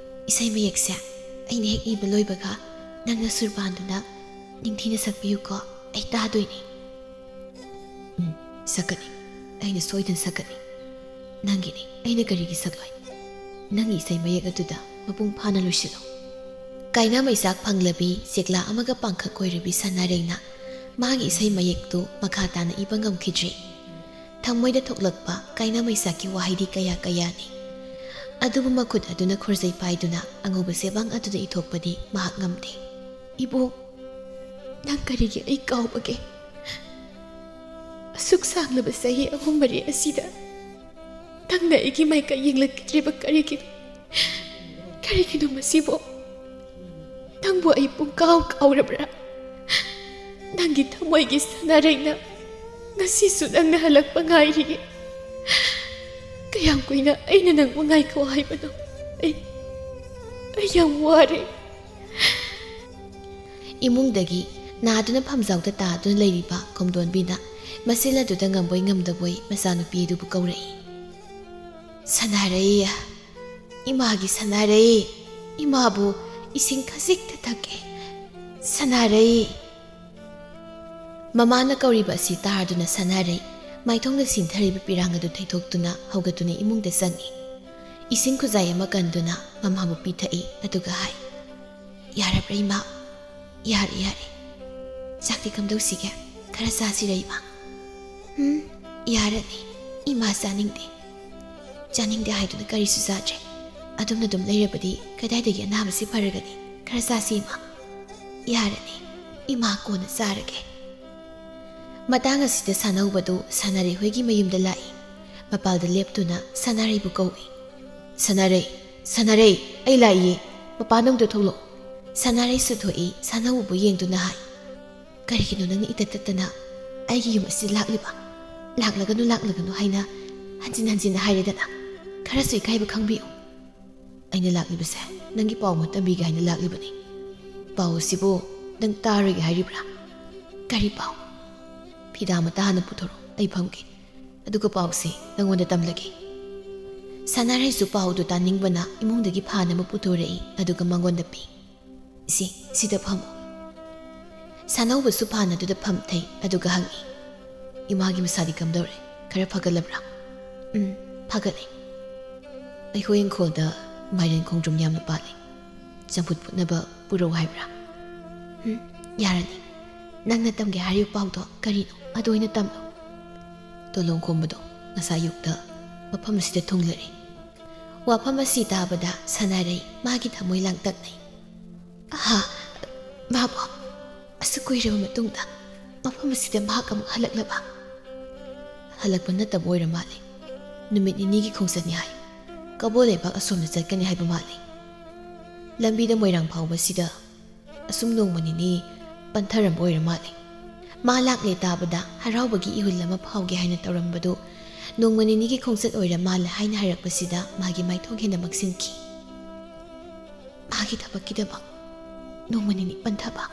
ꯏꯁꯩ ꯃꯌꯦꯛꯁꯦ ꯑꯩꯅ ꯍꯦꯛ ꯏꯕ ꯂꯣꯏꯕꯒ ꯅꯪꯅ ꯁꯨꯔ ꯄꯥꯟꯗꯨꯅ ꯅꯤꯡꯊꯤꯅ ꯁꯛꯄꯤꯌꯨꯀꯣ, ꯑꯩ ꯇꯥꯗꯣꯏꯅꯤ꯫" "ꯎꯝ, ꯁꯛꯀꯅꯤ꯫ ꯑꯩꯅ ꯁꯣꯏꯗꯅ ꯁꯛꯀꯅꯤ꯫ ꯅꯪꯒꯤꯅꯤ, ꯑꯩꯅ ꯀꯔꯤꯒꯤ ꯁꯛꯂꯣꯏ? ꯅꯪꯒꯤ ꯏꯁꯩ ꯃꯌꯦꯛ ꯑꯗꯨꯗ ꯃꯄꯨꯡ ꯐꯥꯅ ꯂꯣꯏꯁꯤꯜꯂꯨ꯫" ꯀꯥꯏꯅ ꯃꯩꯆꯥꯛ ꯐꯪꯂꯕꯤ ꯆꯦꯛꯂꯥ ꯑꯃꯒ ꯄꯥꯡꯈꯛ ꯑꯣꯏꯔꯕꯤ ꯁꯥꯟꯅꯔꯩꯅ ꯃꯥꯒꯤ ꯏꯁꯩ ꯃꯌꯦꯛꯇꯨ ꯃꯈꯥ ꯇꯥꯅ ꯏꯕ ꯉꯝꯈꯤꯗ꯭ꯔꯦ꯫ ꯊꯃꯣꯏꯗ ꯊꯣꯛꯂꯛꯄ ꯀꯥꯏꯅ ꯃꯩꯆꯥꯛꯀꯤ ꯋꯥꯍꯩꯗꯤ ꯀꯌꯥ ꯀꯌꯥꯅꯤ꯫ ꯑꯗꯨꯕꯨ ꯃꯈꯨꯠ ꯑꯗꯨꯅ ꯈꯨꯔꯖꯩ ꯄꯥꯏꯗꯨꯅ ꯑꯉꯧꯕ ꯆꯦꯕꯥꯡ ꯑꯗꯨꯗ ꯏꯊꯣꯛꯄꯗꯤ ꯃꯍꯥꯛ ꯉꯝꯗꯦ꯫ "ꯏꯕꯣꯛ, ꯅꯪ ꯀꯔꯤꯒꯤ ꯑꯩ ꯀꯥꯎꯕꯒꯦ? ꯑꯁꯨꯛ ꯁꯥꯡꯂꯕ ꯆꯍꯤ ꯑꯍꯨꯝ ꯃꯔꯤ ꯑꯁꯤꯗ ꯅꯪꯅ ꯑꯩꯒꯤ ꯃꯥꯏꯀꯩ ꯌꯦꯡꯂꯛꯈꯤꯗ꯭ꯔꯤꯕ ꯀꯔꯤꯒꯤꯅꯣ? ꯀꯔꯤꯒꯤꯅꯣ ꯃꯁꯤꯕꯨ?" ꯅꯪꯕꯨ ꯑꯩ ꯄꯨꯡꯀꯥꯎ ꯀꯥꯎꯔꯕ꯭ꯔꯥ? ꯅꯪꯒꯤ ꯊꯃꯣꯏꯒꯤ ꯁꯅꯥꯔꯩꯅ ꯉꯁꯤꯁꯨ ꯅꯪꯅ ꯍꯜꯂꯛꯄ ꯉꯥꯏꯔꯤꯌꯦ꯫ ꯀꯌꯥꯝ ꯀꯨꯏꯅ ꯑꯩꯅ ꯅꯪꯕꯨ ꯉꯥꯏꯈꯣ ꯍꯥꯏꯕꯅꯣ? ꯑꯩ, ꯑꯩ ꯌꯥꯝ ꯋꯥꯔꯦ꯫ ꯏꯃꯨꯡꯗꯒꯤ ꯅꯥꯗꯨꯅ ꯐꯝꯖꯥꯎꯗ ꯇꯥꯗꯨꯅ ꯂꯩꯔꯤꯕ ꯀꯣꯝꯗꯣꯟꯕꯤꯅ ꯃꯆꯤꯜ ꯑꯗꯨꯗ ꯉꯝꯕꯣꯏ ꯉꯝꯗꯕꯣꯏ ꯃꯆꯥꯅꯨꯄꯤ ꯑꯗꯨꯕꯨ ꯀꯧꯔꯛꯏ꯫ "ꯁꯅꯥꯔꯩ, ꯏꯃꯥꯒꯤ ꯁꯅꯥꯔꯩ, ꯏꯃꯥꯕꯨ ꯏꯁꯤꯡ ꯈꯖꯤꯛꯇ ꯊꯛꯀꯦ, ꯁꯅꯥꯔꯩ!" ꯃꯃꯥꯅ ꯀꯧꯔꯤꯕ ꯑꯁꯤ ꯇꯥꯔꯗꯨꯅ ꯁꯅꯥꯔꯩ ꯃꯥꯏꯊꯣꯡꯗ ꯁꯤꯟꯊꯔꯤꯕ ꯄꯤꯔꯥꯡ ꯑꯗꯨ ꯊꯩꯗꯣꯛꯇꯨꯅ ꯍꯧꯒꯠꯇꯨꯅ ꯏꯃꯨꯡꯗ ꯆꯪꯏ꯫ ꯏꯁꯤꯡ ꯈꯨꯖꯥꯏ ꯑꯃ ꯀꯟꯗꯨꯅ ꯃꯃꯥꯕꯨ ꯄꯤꯊꯛꯏ, ꯑꯗꯨꯒ ꯍꯥꯏ, "ꯌꯥꯔꯕ꯭ꯔꯥ ꯏꯃꯥ? ꯌꯥꯔꯦ, ꯌꯥꯔꯦ꯫ ꯆꯥꯛꯇꯤ ꯀꯝꯗꯧꯁꯤꯒꯦ? ꯈꯔ ꯆꯥꯁꯤꯔ ꯏꯃꯥ?" "ꯎꯝ, ꯌꯥꯔꯅꯤ꯫ ꯏꯃꯥ ꯆꯥꯅꯤꯡꯗꯦ꯫ ꯆꯥꯅꯤꯡꯗꯦ ꯍꯥꯏꯗꯨꯅ ꯀꯔꯤꯁꯨ ꯆꯥꯗ꯭ꯔꯦ꯫ ꯑꯗꯨꯝꯅ ꯑꯗꯨꯝ ꯂꯩꯔꯕꯗꯤ ꯀꯗꯥꯏꯗꯒꯤ ꯑꯅꯥꯕꯁꯤ ꯐꯔꯒꯅꯤ? ꯈꯔ ꯆꯥꯁꯤ ꯏꯃꯥ꯫" "ꯌꯥꯔꯅꯤ꯫ ꯏꯃꯥ ꯀꯣꯟꯅ ꯆꯥꯔꯒꯦ꯫" ꯃꯇꯥꯡ ꯑꯁꯤꯗ ꯁꯥꯅꯧꯕꯗꯨ ꯁꯥꯅꯥꯔꯩ ꯍꯣꯏꯒꯤ ꯃꯌꯨꯝꯗ ꯂꯥꯛꯏ꯫ ꯃꯄꯥꯜꯗ ꯂꯦꯞꯇꯨꯅ ꯁꯥꯅꯥꯔꯩꯕꯨ ꯀꯧꯏ꯫ "ꯁꯥꯅꯥꯔꯩ, ꯁꯥꯅꯥꯔꯩ, ꯑꯩ ꯂꯥꯛꯏꯌꯦ꯫ ꯃꯄꯥꯟ ꯑꯃꯨꯛꯇ ꯊꯣꯛꯂꯛꯑꯣ꯫" ꯁꯥꯅꯥꯔꯩꯁꯨ ꯊꯣꯛꯏ, ꯁꯥꯅꯧꯕꯕꯨ ꯌꯦꯡꯗꯨꯅ ꯍꯥꯏ, "ꯀꯔꯤꯒꯤꯅꯣ ꯅꯪꯅ ꯏꯇꯠ ꯇꯠꯇꯅ ꯑꯩꯒꯤ ꯌꯨꯝ ꯑꯁꯤꯗ ꯂꯥꯛꯂꯤꯕ? ꯂꯥꯛꯂꯒꯅꯨ, ꯂꯥꯛꯂꯒꯅꯨ ꯍꯥꯏꯅ ꯍꯟꯖꯤꯟ ꯍꯟꯖꯤꯟꯅ ꯍꯥꯏꯔꯦꯗꯅ꯫ ꯈꯔꯁꯨ ꯏꯀꯥꯏꯕ ꯈꯪꯕꯤꯌꯨ꯫" "ꯑꯩꯅ ꯂꯥꯛꯂꯤꯕꯁꯦ ꯅꯪꯒꯤ ꯄꯥꯎ ꯑꯃ ꯇꯝꯕꯤꯒꯦ ꯍꯥꯏꯅ ꯂꯥꯛꯂꯤꯕꯅꯤ꯫" "ꯄꯥꯎ ꯑꯁꯤꯕꯨ ꯅꯪ ꯇꯥꯔꯣꯏꯒꯦ ꯍꯥꯏꯔꯤꯕ꯭ꯔꯥ?" "ꯀꯔꯤ ꯄꯥꯎ?" "ꯐꯤꯗꯥ ꯃꯇꯥ ꯍꯥꯟꯅ ꯄꯨꯊꯣꯔꯛꯑꯣ, ꯑꯩ ꯐꯝꯒꯦ꯫ ꯑꯗꯨꯒ ꯄꯥꯎꯁꯦ ꯅꯪꯉꯣꯟꯗ ꯇꯝꯂꯒꯦ꯫" ꯁꯥꯅꯥꯔꯩꯁꯨ ꯄꯥꯎꯗꯨ ꯇꯥꯅꯤꯡꯕꯅ ꯏꯃꯨꯡꯗꯒꯤ ꯐꯥꯟ ꯑꯃ ꯄꯨꯊꯣꯔꯛꯏ, ꯑꯗꯨꯒ ꯃꯉꯣꯟꯗ ꯄꯤ꯫ "ꯁꯤ, ꯁꯤꯗ ꯐꯝꯃꯨ꯫" ꯁꯥꯅꯧꯕꯁꯨ ꯐꯥꯟ ꯑꯗꯨꯗ ꯐꯝꯊꯩ, ꯑꯗꯨꯒ ꯍꯪꯏ, "ꯏꯃꯥꯒꯤ ꯃꯁꯥꯗꯤ ꯀꯝꯗꯧꯔꯦ? ꯈꯔ ꯐꯒꯠꯂꯕ꯭ꯔꯥ?" "ꯎꯝ, ꯐꯒꯠꯂꯦ꯫" "ꯑꯩꯈꯣꯏ ꯏꯪꯈꯣꯜꯗ ꯃꯥꯏꯔꯦꯟ ꯈꯣꯡꯗ꯭ꯔꯨꯝ ꯌꯥꯝꯅ ꯄꯥꯜꯂꯤ꯫ ꯆꯝꯐꯨꯠ ꯐꯨꯠꯅꯕ ꯄꯨꯔꯛꯎ ꯍꯥꯏꯕ꯭ꯔꯥ?" "ꯎꯝ, ꯌꯥꯔꯅꯤ꯫ ꯅꯪꯅ ꯇꯝꯒꯦ ꯍꯥꯏꯔꯤꯕ ꯄꯥꯎꯗꯣ ꯀꯔꯤꯅꯣ? ꯑꯗꯨ ꯑꯣꯏꯅ ꯇꯝꯂꯣ꯫" ꯇꯣꯂꯣꯡ ꯈꯣꯝꯕꯗꯣ ꯉꯁꯥꯏ ꯑꯌꯨꯛꯇ ꯃꯐꯝ ꯑꯁꯤꯗ ꯊꯨꯡꯂꯔꯦ꯫ ꯋꯥꯐꯝ ꯑꯁꯤ ꯇꯥꯕꯗ ꯁꯥꯅꯥꯔꯩ ꯃꯥꯒꯤ ꯊꯃꯣꯏ ꯂꯥꯡꯇꯛꯅꯩ꯫ "ꯑꯍꯥ, ꯃꯥꯕꯨ ꯑꯁꯨꯛ ꯀꯨꯏꯔꯕ ꯃꯇꯨꯡꯗ ꯃꯐꯝ ꯑꯁꯤꯗ ꯃꯍꯥꯛ ꯑꯃꯨꯛ ꯍꯜꯂꯛꯂꯕ?" "ꯍꯜꯂꯛꯄ ꯅꯠꯇꯕ ꯑꯣꯏꯔ ꯃꯥꯜꯂꯦ꯫ ꯅꯨꯃꯤꯠ ꯅꯤꯅꯤꯒꯤ ꯈꯣꯡꯆꯠꯅꯤ ꯍꯥꯏ꯫ ꯀꯕꯣ ꯂꯩꯕꯥꯛ ꯑꯁꯣꯝꯗ ꯆꯠꯀꯅꯤ ꯍꯥꯏꯕ ꯃꯥꯜꯂꯦ꯫ ꯂꯝꯕꯤꯗ ꯃꯣꯏꯔꯥꯡ ꯐꯥꯎꯕꯁꯤꯗ ꯑꯁꯨꯝ ꯅꯣꯡꯃ ꯅꯤꯅꯤ ꯄꯟꯊꯔꯝꯕ ꯑꯣꯏꯔ ꯃꯥꯜꯂꯦ꯫ ꯃꯥ ꯂꯥꯛꯂꯦ ꯇꯥꯕꯗ ꯍꯔꯥꯎꯕꯒꯤ ꯏꯍꯨꯜ ꯑꯃ ꯐꯥꯎꯒꯦ ꯍꯥꯏꯅ ꯇꯧꯔꯝꯕꯗꯨ ꯅꯣꯡꯃ ꯅꯤꯅꯤꯒꯤ ꯈꯣꯡꯆꯠ ꯑꯣꯏꯔ ꯃꯥꯜꯂꯦ ꯍꯥꯏꯅ ꯍꯥꯏꯔꯛꯄꯁꯤꯗ ꯃꯥꯒꯤ ꯃꯥꯏꯊꯣꯡ ꯍꯦꯟꯅ ꯃꯛꯁꯤꯟꯈꯤ꯫ ꯃꯥꯒꯤ ꯊꯕꯛꯀꯤꯗꯃꯛ ꯅꯣꯡꯃ ꯅꯤꯅꯤ ꯄꯟꯊꯕ?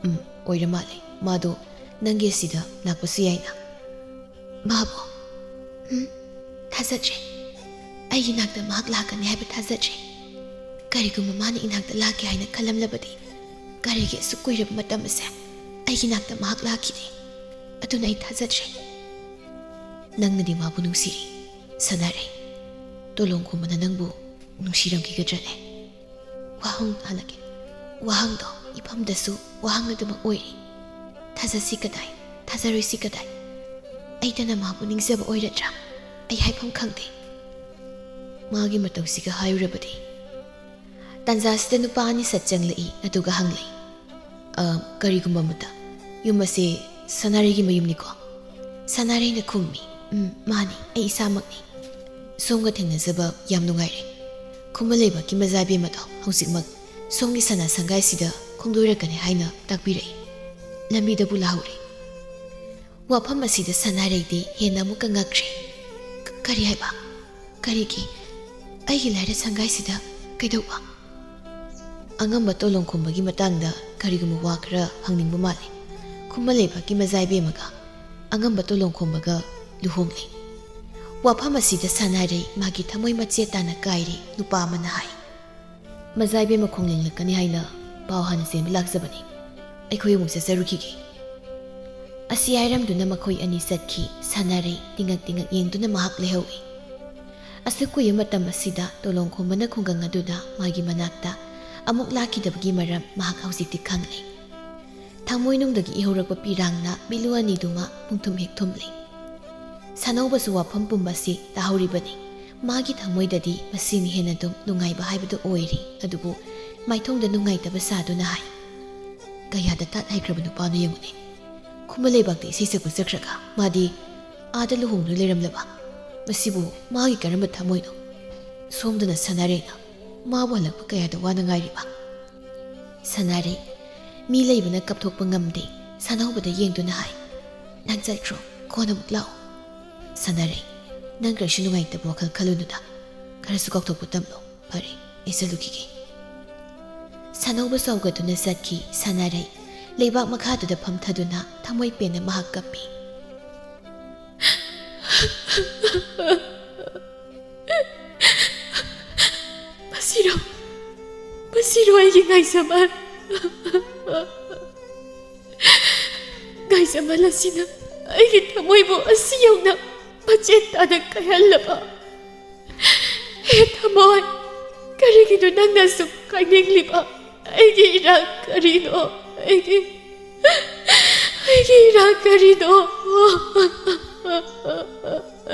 ꯎꯝ, ꯑꯣꯏꯔ ꯃꯥꯜꯂꯦ꯫ ꯃꯥꯗꯣ ꯅꯪꯒꯤ ꯑꯁꯤꯗ ꯂꯥꯛꯄꯁꯨ ꯌꯥꯏꯅ꯫ ꯃꯥꯕꯨ? ꯎꯝ, ꯊꯥꯖꯗ꯭ꯔꯦ꯫ ꯑꯩꯒꯤ ꯏꯅꯥꯛꯇ ꯃꯍꯥꯛ ꯂꯥꯛꯀꯅꯤ ꯍꯥꯏꯕ ꯊꯥꯖꯗ꯭ꯔꯦ꯫ ꯀꯔꯤꯒꯨꯝꯕ ꯃꯥꯅ ꯏꯅꯥꯛꯇ ꯂꯥꯛꯀꯦ ꯍꯥꯏꯅ ꯈꯜꯂꯝꯂꯕꯗꯤ ꯀꯔꯤꯒꯤ ꯑꯁꯨꯛ ꯀꯨꯏꯔꯕ ꯃꯇꯝ ꯑꯁꯦ ꯑꯩꯒꯤ ꯏꯅꯥꯛꯇ ꯃꯍꯥꯛ ꯂꯥꯛꯈꯤꯗꯦ? ꯑꯗꯨꯅ ꯑꯩ ꯊꯥꯖꯗ꯭ꯔꯦ꯫ ꯅꯪꯅꯗꯤ ꯃꯥꯕꯨ ꯅꯨꯡꯁꯤꯔꯤ, ꯁꯥꯟꯅꯔꯦ꯫ ꯇꯣꯂꯣꯡ ꯈꯨꯝꯕꯅ ꯅꯪꯕꯨ ꯅꯨꯡꯁꯤꯔꯝꯈꯤꯒꯗ꯭ꯔꯅꯦ? ꯋꯥꯍꯪ ꯍꯜꯂꯛꯀꯦ꯫ ꯋꯥꯍꯪꯗꯣ ꯏꯐꯝꯗꯁꯨ ꯋꯥꯍꯪ ꯑꯗꯨꯃꯛ ꯑꯣꯏꯔꯤ꯫ ꯊꯥꯖꯁꯤ ꯀꯗꯥꯏ? ꯊꯥꯖꯔꯣꯏꯁꯤ ꯀꯗꯥꯏ? ꯑꯩꯇꯅ ꯃꯥꯕꯨ ꯅꯤꯡꯖꯕ ꯑꯣꯏꯔꯗ꯭ꯔꯥ? ꯑꯩ ꯍꯥꯏꯐꯝ ꯈꯪꯗꯦ꯫ ꯃꯥꯒꯤ ꯃꯇꯧꯁꯤꯒ ꯍꯥꯏꯔꯨꯔꯕꯗꯤ꯫ ꯇꯥꯟꯖꯥꯁꯤꯗ ꯅꯨꯄꯥ ꯑꯅꯤ ꯁꯠ ꯆꯪꯂꯛꯏ, ꯑꯗꯨꯒ ꯍꯪꯂꯛꯏ, "ꯑ, ꯀꯔꯤꯒꯨꯝꯕ ꯑꯃꯇ, ꯌꯨꯝ ꯑꯁꯦ ꯁꯅꯥꯔꯩꯒꯤ ꯃꯌꯨꯝꯅꯤꯀꯣ?" ꯁꯅꯥꯔꯩꯅ ꯈꯨꯝꯃꯤ, "ꯎꯝ, ꯃꯥꯅꯤ, ꯑꯩ ꯏꯁꯥꯃꯛꯅꯤ꯫ ꯁꯣꯝꯒ ꯊꯦꯡꯅꯖꯕ ꯌꯥꯝ ꯅꯨꯡꯉꯥꯏꯔꯦ꯫ ꯈꯨꯃꯟ ꯂꯩꯕꯥꯛꯀꯤ ꯃꯖꯥ ꯏꯕꯦꯝꯃꯗꯣ ꯍꯧꯖꯤꯛꯃꯛ ꯁꯣꯝꯒꯤ ꯁꯅꯥ ꯁꯪꯒꯥꯏꯁꯤꯗ ꯈꯣꯡꯗꯣꯏꯔꯛꯀꯅꯤ ꯍꯥꯏꯅ ꯇꯥꯛꯄꯤꯔꯛꯏ꯫ ꯂꯝꯕꯤꯗꯕꯨ ꯂꯥꯍꯧꯔꯦ꯫" ꯋꯥꯐꯝ ꯑꯁꯤꯗ ꯁꯅꯥꯔꯩꯗꯤ ꯍꯦꯟꯅ ꯑꯃꯨꯛꯀ ꯉꯛꯈ꯭ꯔꯦ꯫ "ꯀ-, ꯀꯔꯤ ꯍꯥꯏꯕ? ꯀꯔꯤꯒꯤ? ꯑꯩꯒꯤ ꯂꯥꯏꯔ ꯁꯪꯒꯥꯏꯁꯤꯗ ꯀꯩꯗꯧꯕ?" ꯑꯉꯝꯕ ꯇꯣꯂꯣꯡ ꯈꯨꯝꯕꯒꯤ ꯃꯇꯥꯡꯗ ꯀꯔꯤꯒꯨꯝꯕ ꯋꯥ ꯈꯔ ꯍꯪꯅꯤꯡꯕ ꯃꯥꯜꯂꯤ꯫ ꯈꯨꯃꯟ ꯂꯩꯕꯥꯛꯀꯤ ꯃꯖꯥ ꯏꯕꯦꯝꯃꯒ ꯑꯉꯝꯕ ꯇꯣꯂꯣꯡ ꯈꯨꯝꯕꯒ ꯂꯨꯍꯣꯡꯂꯦ꯫ ꯋꯥꯐꯝ ꯑꯁꯤꯗ ꯁꯅꯥꯔꯩ ꯃꯥꯒꯤ ꯊꯃꯣꯏ ꯃꯆꯦꯠ ꯇꯥꯅ ꯀꯥꯏꯔꯦ꯫ ꯅꯨꯄꯥ ꯑꯃꯅ ꯍꯥꯏ, "ꯃꯖꯥ ꯏꯕꯦꯝꯃ ꯈꯣꯡꯂꯦꯡꯂꯛꯀꯅꯤ ꯍꯥꯏꯅ ꯄꯥꯎ ꯍꯥꯟꯅ ꯆꯦꯟꯕ ꯂꯥꯛꯆꯕꯅꯤ꯫ ꯑꯩꯈꯣꯏ ꯑꯃꯨꯛ ꯆꯠꯆꯔꯨꯈꯤꯒꯦ꯫" ꯑꯁꯤ ꯍꯥꯏꯔꯝꯗꯨꯅ ꯃꯈꯣꯏ ꯑꯅꯤ ꯆꯠꯈꯤ꯫ ꯁꯅꯥꯔꯩ ꯇꯤꯉꯛ ꯇꯤꯉꯛ ꯌꯦꯡꯗꯨꯅ ꯃꯍꯥꯛ ꯂꯩꯍꯧꯏ꯫ ꯑꯁꯨꯛ ꯀꯨꯏꯕ ꯃꯇꯝ ꯑꯁꯤꯗ ꯇꯣꯂꯣꯡ ꯈꯨꯝꯕꯅ ꯈꯨꯡꯒꯪ ꯑꯗꯨꯗ ꯃꯥꯒꯤ ꯃꯅꯥꯛꯇ ꯑꯃꯨꯛ ꯂꯥꯛꯈꯤꯗꯕꯒꯤ ꯃꯔꯝ ꯃꯍꯥꯛ ꯍꯧꯖꯤꯛꯇꯤ ꯈꯪꯂꯦ꯫ ꯊꯃꯣꯏꯅꯨꯡꯗꯒꯤ ꯏꯍꯧꯔꯛꯄ ꯄꯤꯔꯥꯡꯅ ꯃꯤꯠꯂꯨ ꯑꯅꯤꯗꯨꯃ ꯄꯨꯡꯊꯨꯝ ꯍꯦꯛ ꯊꯨꯝꯂꯦ꯫ ꯁꯥꯅꯧꯕꯁꯨ ꯋꯥꯐꯝ ꯄꯨꯝꯕꯁꯤ ꯇꯥꯍꯧꯔꯤꯕꯅꯤ꯫ ꯃꯥꯒꯤ ꯊꯃꯣꯏꯗꯗꯤ ꯃꯁꯤꯅ ꯍꯦꯟꯅ ꯑꯗꯨꯝ ꯅꯨꯡꯉꯥꯏꯕ ꯍꯥꯏꯕꯗꯨ ꯑꯣꯏꯔꯤ꯫ ꯑꯗꯨꯕꯨ ꯃꯥꯏꯊꯣꯡꯗ ꯅꯨꯡꯉꯥꯏꯇꯕ ꯁꯥꯗꯨꯅ ꯍꯥꯏ, "ꯀꯌꯥꯗ ꯇꯥꯠ ꯍꯩꯈ꯭ꯔꯕ ꯅꯨꯄꯥꯅꯣ ꯌꯦꯡꯉꯨꯅꯦ꯫ ꯈꯨꯃꯟ ꯂꯩꯕꯥꯛꯇ ꯏꯁꯩ ꯁꯛꯄ ꯆꯠꯈ꯭ꯔꯒ ꯃꯥꯗꯤ ꯑꯥꯗ ꯂꯨꯍꯣꯡꯗꯨꯅ ꯂꯩꯔꯝꯂꯕ? ꯃꯁꯤꯕꯨ ꯃꯥꯒꯤ ꯀꯔꯝꯕ ꯊꯃꯣꯏꯅꯣ? ꯁꯣꯝꯗꯅ ꯁꯅꯥꯔꯩꯅ ꯃꯥꯕꯨ ꯍꯜꯂꯛꯄ ꯀꯌꯥꯗ ꯋꯥꯅ ꯉꯥꯏꯔꯤꯕ?" ꯁꯅꯥꯔꯩ, ꯃꯤ ꯂꯩꯕꯅ ꯀꯞꯊꯣꯛꯄ ꯉꯝꯗꯦ꯫ ꯁꯥꯟꯅꯧꯕꯗ ꯌꯦꯡꯗꯨꯅ ꯍꯥꯏ, "ꯅꯪ ꯆꯠꯈ꯭ꯔꯣ, ꯀꯣꯟꯅ ꯑꯃꯨꯛ ꯂꯥꯛꯑꯣ꯫" ꯁꯅꯥꯔꯩ, "ꯅꯪ ꯀꯔꯤꯁꯨ ꯅꯨꯡꯉꯥꯏꯇꯕ ꯋꯥꯈꯜ ꯈꯜꯂꯨꯅꯨꯗ꯫ ꯈꯔꯁꯨ ꯀꯥꯎꯊꯣꯛꯄ ꯇꯝꯂꯣ꯫ ꯐꯔꯦ, ꯑꯩ ꯆꯠꯂꯨꯈꯤꯒꯦ꯫" ꯁꯥꯟꯅꯧꯕ ꯆꯥꯎꯒꯗꯨꯅ ꯆꯠꯈꯤ꯫ ꯁꯅꯥꯔꯩ ꯂꯩꯕꯥꯛ ꯃꯈꯥꯗꯨꯗ ꯐꯝꯊꯗꯨꯅ ꯊꯃꯣꯏ ꯄꯦꯟꯅ ꯃꯍꯥꯛ ꯀꯞꯄꯤ꯫ "ꯃꯁꯤꯔꯣ, ꯃꯁꯤꯔꯣ ꯑꯩꯒꯤ ꯉꯥꯏꯖꯃꯜ꯫ ꯉꯥꯏꯖꯃꯜ ꯑꯁꯤꯅ ꯑꯩꯒꯤ ꯊꯃꯣꯏꯕꯨ ꯑꯁꯤ ꯌꯧꯅ ꯃꯆꯦꯠ ꯇꯥꯅ ꯀꯥꯏꯍꯜꯂꯕ꯫ ꯍꯦ ꯊꯃꯣꯏ, ꯀꯔꯤꯒꯤꯅꯣ ꯅꯪꯅ ꯑꯁꯨꯛ ꯀꯥꯏꯅꯤꯡꯂꯤꯕ? ꯑꯩꯒꯤ ꯏꯔꯥꯡ ꯀꯔꯤꯅꯣ? ꯑꯩꯒꯤ, ꯑꯩꯒꯤ ꯏꯔꯥꯡ ꯀꯔꯤꯅꯣ?"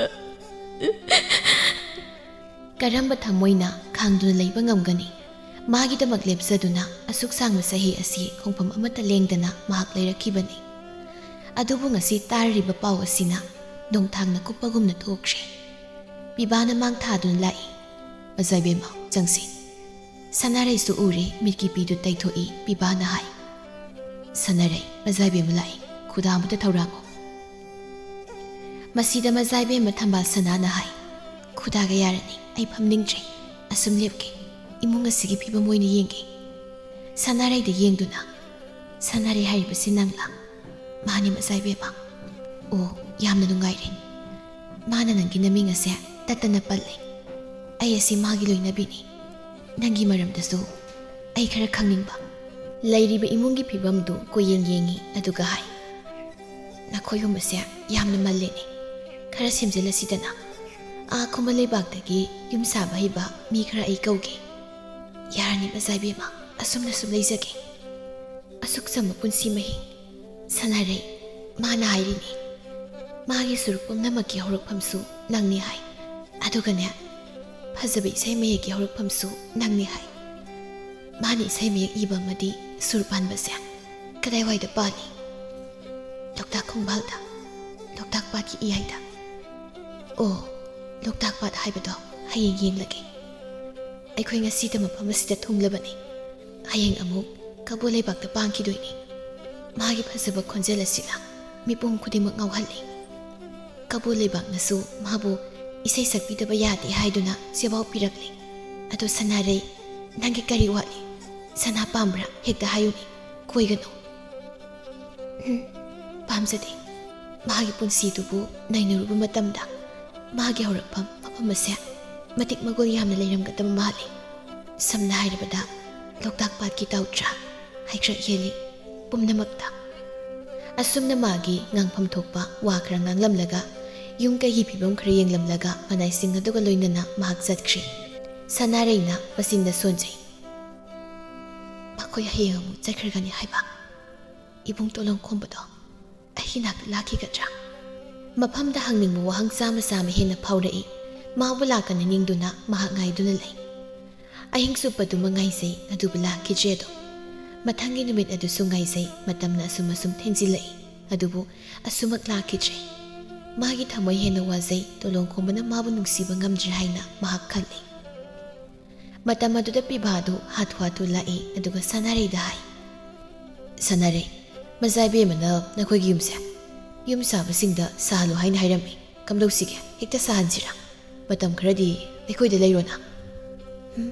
ꯀꯔꯝꯕ ꯊꯃꯣꯏꯅ ꯈꯥꯡꯗꯨꯅ ꯂꯩꯕ ꯉꯝꯒꯅꯤ? ꯃꯥꯒꯤꯗꯃꯛ ꯂꯦꯞꯆꯗꯨꯅ ꯑꯁꯨꯛ ꯁꯥꯡꯕ ꯆꯍꯤ ꯑꯁꯤ ꯈꯣꯡꯐꯝ ꯑꯃꯠꯇ ꯂꯦꯡꯗꯅ ꯃꯍꯥꯛ ꯂꯩꯔꯛꯈꯤꯕꯅꯤ꯫ ꯑꯗꯨꯕꯨ ꯉꯁꯤ ꯇꯥꯔꯤꯕ ꯄꯥꯎ ꯑꯁꯤꯅ ꯅꯣꯡꯊꯥꯡꯅ ꯀꯨꯞꯄꯒꯨꯝꯅ ꯊꯣꯛꯈ꯭ꯔꯦ꯫ ꯄꯤꯕꯥꯅ ꯃꯥꯡ ꯊꯥꯗꯨꯅ ꯂꯥꯛꯏ꯫ "ꯃꯖꯥꯏꯕꯦꯝꯃ, ꯆꯪꯁꯤ꯫" ꯁꯅꯥꯔꯩꯁꯨ ꯎꯔꯦ, ꯃꯤꯠꯀꯤ ꯄꯤꯗꯨ ꯇꯩꯊꯣꯛꯏ꯫ ꯄꯤꯕꯥꯅ ꯍꯥꯏ, "ꯁꯅꯥꯔꯩ, ꯃꯖꯥꯏꯕꯦꯝꯃ ꯂꯥꯛꯏ, ꯈꯨꯗꯥꯡ ꯑꯃꯇ ꯊꯧꯔꯥꯡꯉꯨ꯫" ꯃꯁꯤꯗ ꯃꯖꯥꯏꯕꯦꯝꯃ ꯊꯝꯕꯥꯜ ꯁꯅꯥꯅ ꯍꯥꯏ, "ꯈꯨꯗꯥꯒ ꯌꯥꯔꯅꯤ, ꯑꯩ ꯐꯝꯅꯤꯡꯗ꯭ꯔꯦ, ꯑꯁꯨꯝ ꯂꯦꯞꯀꯦ, ꯏꯃꯨꯡ ꯑꯁꯤꯒꯤ ꯐꯤꯕꯝ ꯑꯣꯏꯅ ꯌꯦꯡꯒꯦ꯫" ꯁꯅꯥꯔꯩꯗ ꯌꯦꯡꯗꯨꯅ, "ꯁꯅꯥꯔꯩ ꯍꯥꯏꯔꯤꯕꯁꯤ ꯅꯪꯂꯥ?" "ꯃꯥꯅꯤ ꯃꯖꯥꯏꯕꯦꯝꯃ꯫" "ꯑꯣ, ꯌꯥꯝꯅ ꯅꯨꯡꯉꯥꯏꯔꯦ꯫ ꯃꯥꯅ ꯅꯪꯒꯤ ꯅꯃꯤꯡ ꯑꯁꯦ ꯇꯠꯇꯅ ꯄꯜꯂꯦ꯫ ꯑꯩ ꯑꯁꯤ ꯃꯥꯒꯤ ꯂꯣꯏꯅꯕꯤꯅꯤ꯫ ꯅꯪꯒꯤ ꯃꯔꯝꯗꯁꯨ ꯑꯩ ꯈꯔ ꯈꯪꯅꯤꯡꯕ꯫" ꯂꯩꯔꯤꯕ ꯏꯃꯨꯡꯒꯤ ꯐꯤꯕꯝꯗꯨ ꯀꯣꯏꯌꯦꯡ ꯌꯦꯡꯉꯤ, ꯑꯗꯨꯒ ꯍꯥꯏ, "ꯅꯈꯣꯏꯒꯨꯝꯕꯁꯦ ꯌꯥꯝꯅ ꯃꯜꯂꯦꯅꯦ꯫ ꯈꯔ ꯁꯦꯝꯖꯤꯜꯂꯁꯤꯗꯅ꯫ ꯑꯥ ꯈꯨꯃꯟ ꯂꯩꯕꯥꯛꯇꯒꯤ ꯌꯨꯝ ꯁꯥꯕ ꯍꯩꯕ ꯃꯤ ꯈꯔ ꯑꯩ ꯀꯧꯒꯦ꯫" "ꯌꯥꯔꯅꯤ ꯃꯖꯥꯏꯕꯦꯝꯃ, ꯑꯁꯨꯝꯅ ꯁꯨꯝ ꯂꯩꯖꯒꯦ꯫" ꯑꯁꯨꯛ ꯆꯝꯕ ꯄꯨꯟꯁꯤ ꯃꯍꯤꯡ꯫ ꯁꯅꯥꯔꯩ, ꯃꯥꯅ ꯍꯥꯏꯔꯤꯅꯤ, ꯃꯥꯒꯤ ꯁꯨꯔꯨꯛ ꯄꯨꯝꯅꯃꯛꯀꯤ ꯍꯧꯔꯛꯐꯝꯁꯨ ꯅꯪꯅꯤ ꯍꯥꯏ꯫ ꯑꯗꯨꯒꯅꯦ, ꯐꯖꯕ ꯏꯁꯩ ꯃꯌꯦꯛꯀꯤ ꯍꯧꯔꯛꯐꯝꯁꯨ ꯅꯪꯅꯤ ꯍꯥꯏ꯫ ꯃꯥꯅ ꯏꯁꯩ ꯃꯌꯦꯛ ꯏꯕ ꯑꯃꯗꯤ ꯁꯨꯔ ꯄꯥꯟꯕꯁꯦ ꯀꯗꯥꯏꯋꯥꯏꯗ ꯄꯥꯜꯂꯤ? ꯂꯣꯛꯇꯥꯛ ꯈꯣꯡꯕꯥꯜꯗ, ꯂꯣꯛꯇꯥꯛ ꯄꯥꯠꯀꯤ ꯏꯌꯥꯏꯗ꯫ ꯑꯣ, ꯂꯣꯛꯇꯥꯛ ꯄꯥꯠ ꯍꯥꯏꯕꯗꯣ ꯍꯌꯦꯡ ꯌꯦꯡꯂꯒꯦ꯫ ꯑꯩꯈꯣꯏ ꯉꯁꯤꯗ ꯃꯐꯝ ꯑꯁꯤꯗ ꯊꯨꯡꯂꯕꯅꯤ꯫ ꯍꯌꯦꯡ ꯑꯃꯨꯛ ꯀꯕꯣ ꯂꯩꯕꯥꯛꯇ ꯄꯥꯟꯈꯤꯗꯣꯏꯅꯤ꯫ ꯃꯥꯒꯤ ꯐꯖꯕ ꯈꯣꯟꯖꯦꯜ ꯑꯁꯤꯅ ꯃꯤꯄꯨꯝ ꯈꯨꯗꯤꯡꯃꯛ ꯉꯥꯎꯍꯜꯂꯤ꯫ ꯀꯕꯣ ꯂꯩꯕꯥꯛꯅꯁꯨ ꯃꯥꯕꯨ ꯏꯁꯩ ꯁꯛꯄꯤꯗꯕ ꯌꯥꯗꯦ ꯍꯥꯏꯗꯨꯅ ꯆꯦꯕꯥꯎ ꯄꯤꯔꯛꯂꯤ꯫ ꯑꯗꯣ ꯁꯅꯥꯔꯩ, ꯅꯪꯒꯤ ꯀꯔꯤ ꯋꯥꯠꯂꯤ? ꯁꯅꯥ ꯄꯥꯝꯕ꯭ꯔꯥ? ꯍꯦꯛꯇ ꯍꯥꯏꯌꯨꯅꯦ, ꯀꯣꯏꯒꯅꯨ꯫ ꯎꯝ, ꯄꯥꯝꯖꯗꯦ꯫ ꯃꯍꯥꯛꯀꯤ ꯄꯨꯟꯁꯤꯗꯨꯕꯨ ꯅꯩꯅꯔꯨꯕ ꯃꯇꯝꯗ ꯃꯥꯒꯤ ꯍꯧꯔꯛꯐꯝ ꯃꯐꯝ ꯑꯁꯦ ꯃꯇꯤꯛ ꯃꯒꯨꯟ ꯌꯥꯝꯅ ꯂꯩꯔꯝꯒꯗꯕ ꯃꯥꯜꯂꯤ꯫ ꯁꯝꯅ ꯍꯥꯏꯔꯕꯗ ꯂꯣꯛꯇꯥꯛ ꯄꯥꯠꯀꯤ ꯇꯥꯎꯗ꯭ꯔꯥ ꯍꯩꯀ꯭ꯔꯛ ꯌꯦꯜꯂꯤ ꯄꯨꯝꯅꯃꯛꯇ꯫ ꯑꯁꯨꯝꯅ ꯃꯥꯒꯤ ꯉꯥꯡꯐꯝ ꯊꯣꯛꯄ ꯋꯥ ꯈꯔ ꯉꯥꯡꯂꯝꯂꯒ ꯌꯨꯝ ꯀꯩꯒꯤ ꯐꯤꯕꯝ ꯈꯔ ꯌꯦꯡꯂꯝꯂꯒ ꯃꯅꯥꯏꯁꯤꯡ ꯑꯗꯨꯒ ꯂꯣꯏꯅꯅ ꯃꯍꯥꯛ ꯆꯠꯈ꯭ꯔꯤ꯫ ꯁꯅꯥꯔꯩꯅ ꯃꯆꯤꯟꯗ ꯁꯣꯟꯖꯩ꯫ ꯃꯈꯣꯏ ꯍꯌꯦꯡ ꯑꯃꯨꯛ ꯆꯠꯈ꯭ꯔꯒꯅꯤ ꯍꯥꯏꯕ꯫ ꯏꯕꯨꯡ ꯇꯣꯂꯣꯡ ꯈꯣꯝꯕꯗꯣ ꯑꯩꯒꯤ ꯅꯥꯛꯇ ꯂꯥꯛꯈꯤꯒꯗ꯭ꯔꯥ? ꯃꯐꯝꯗ ꯍꯪꯅꯤꯡꯕ ꯋꯥꯍꯪ ꯆꯥꯝꯃ ꯆꯥꯝꯃ ꯍꯦꯟꯅ ꯐꯥꯎꯔꯛꯏ꯫ ꯃꯥꯕꯨ ꯂꯥꯛꯀꯅꯤ ꯅꯤꯡꯗꯨꯅ ꯃꯍꯥꯛ ꯉꯥꯏꯗꯨꯅ ꯂꯩ꯫ ꯑꯍꯤꯡ ꯆꯨꯞꯄꯗꯨꯃ ꯉꯥꯏꯖꯩ, ꯑꯗꯨꯕꯨ ꯂꯥꯛꯈꯤꯗ꯭ꯔꯦ ꯑꯗꯣ꯫ ꯃꯊꯪꯒꯤ ꯅꯨꯃꯤꯠ ꯑꯗꯨꯁꯨ ꯉꯥꯏꯖꯩ, ꯃꯇꯝꯅ ꯑꯁꯨꯝ ꯑꯁꯨꯝ ꯊꯦꯡꯖꯤꯜꯂꯛꯏ, ꯑꯗꯨꯕꯨ ꯑꯁꯨꯃꯛ ꯂꯥꯛꯈꯤꯗ꯭ꯔꯦ꯫ ꯃꯥꯒꯤ ꯊꯃꯣꯏ ꯍꯦꯟꯅ ꯋꯥꯖꯩ, ꯇꯣꯂꯣꯡ ꯈꯣꯝꯕꯅ ꯃꯥꯕꯨ ꯅꯨꯡꯁꯤꯕ ꯉꯝꯗ꯭ꯔꯦ ꯍꯥꯏꯅ ꯃꯍꯥꯛ ꯈꯜꯂꯤ꯫ ꯃꯇꯝ ꯑꯗꯨꯗ ꯄꯤꯕꯥꯗꯨ ꯍꯥꯊꯨ ꯍꯥꯊꯨ ꯂꯥꯛꯏ, ꯑꯗꯨꯒ ꯁꯅꯥꯔꯩꯗ ꯍꯥꯏ, "ꯁꯅꯥꯔꯩ, ꯃꯆꯥ ꯏꯕꯦꯝꯃꯅ ꯅꯈꯣꯏꯒꯤ ꯌꯨꯝꯁꯦ ꯌꯨꯝ ꯁꯥꯕꯁꯤꯡꯗ ꯁꯥꯍꯜꯂꯨ ꯍꯥꯏꯅ ꯍꯥꯏꯔꯝꯃꯤ꯫ ꯀꯝꯗꯧꯁꯤꯒꯦ? ꯍꯦꯛꯇ ꯁꯥꯍꯟꯁꯤꯔꯥ? ꯃꯇꯝ ꯈꯔꯗꯤ ꯑꯩꯈꯣꯏꯗ ꯂꯩꯔꯣꯅ?" "ꯎꯝ,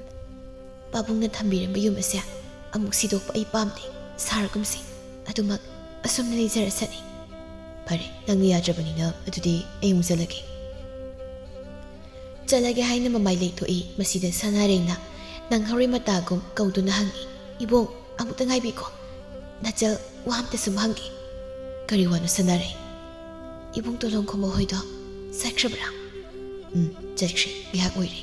ꯄꯥꯕꯨꯡꯅ ꯊꯝꯕꯤꯔꯝꯕ ꯌꯨꯝ ꯑꯁꯦ ꯑꯃꯨꯛ ꯁꯤꯗꯣꯛꯄ ꯑꯩ ꯄꯥꯝꯗꯦ꯫ ꯁꯥꯔꯒꯨꯝꯁꯤ꯫ ꯑꯗꯨꯃꯛ ꯑꯁꯨꯝꯅ ꯂꯩꯖꯔꯁꯅꯤ꯫" "ꯐꯔꯦ, ꯅꯪꯅ ꯌꯥꯗ꯭ꯔꯕꯅꯤꯅ ꯑꯗꯨꯗꯤ ꯑꯩ ꯑꯃꯨꯛ ꯆꯠꯂꯒꯦ꯫" ꯆꯠꯂꯒꯦ ꯍꯥꯏꯅ ꯃꯃꯥꯏ ꯂꯩꯊꯣꯛꯏ꯫ ꯃꯁꯤꯗ ꯁꯅꯥꯔꯩꯅ ꯅꯪꯍꯧꯔꯣꯏ ꯃꯇꯥꯒꯨꯝ ꯀꯧꯗꯨꯅ ꯍꯪꯏ, "ꯏꯕꯣꯡ, ꯑꯃꯨꯛꯇ ꯉꯥꯏꯕꯤꯈꯣ꯫ ꯅꯆꯜ, ꯋꯥ ꯑꯝꯇ ꯁꯨꯝ ꯍꯪꯒꯦ꯫" "ꯀꯔꯤ ꯋꯥꯅꯣ ꯁꯅꯥꯔꯩ?" "ꯏꯕꯨꯡ ꯇꯣꯂꯣꯡ ꯈꯣꯝꯕ ꯍꯣꯏꯗꯣ ꯆꯠꯈ꯭ꯔꯕ꯭ꯔꯥ?" "ꯎꯝ, ꯆꯠꯈ꯭ꯔꯦ꯫ ꯉꯥꯏꯍꯥꯛ ꯑꯣꯏꯔꯦ꯫"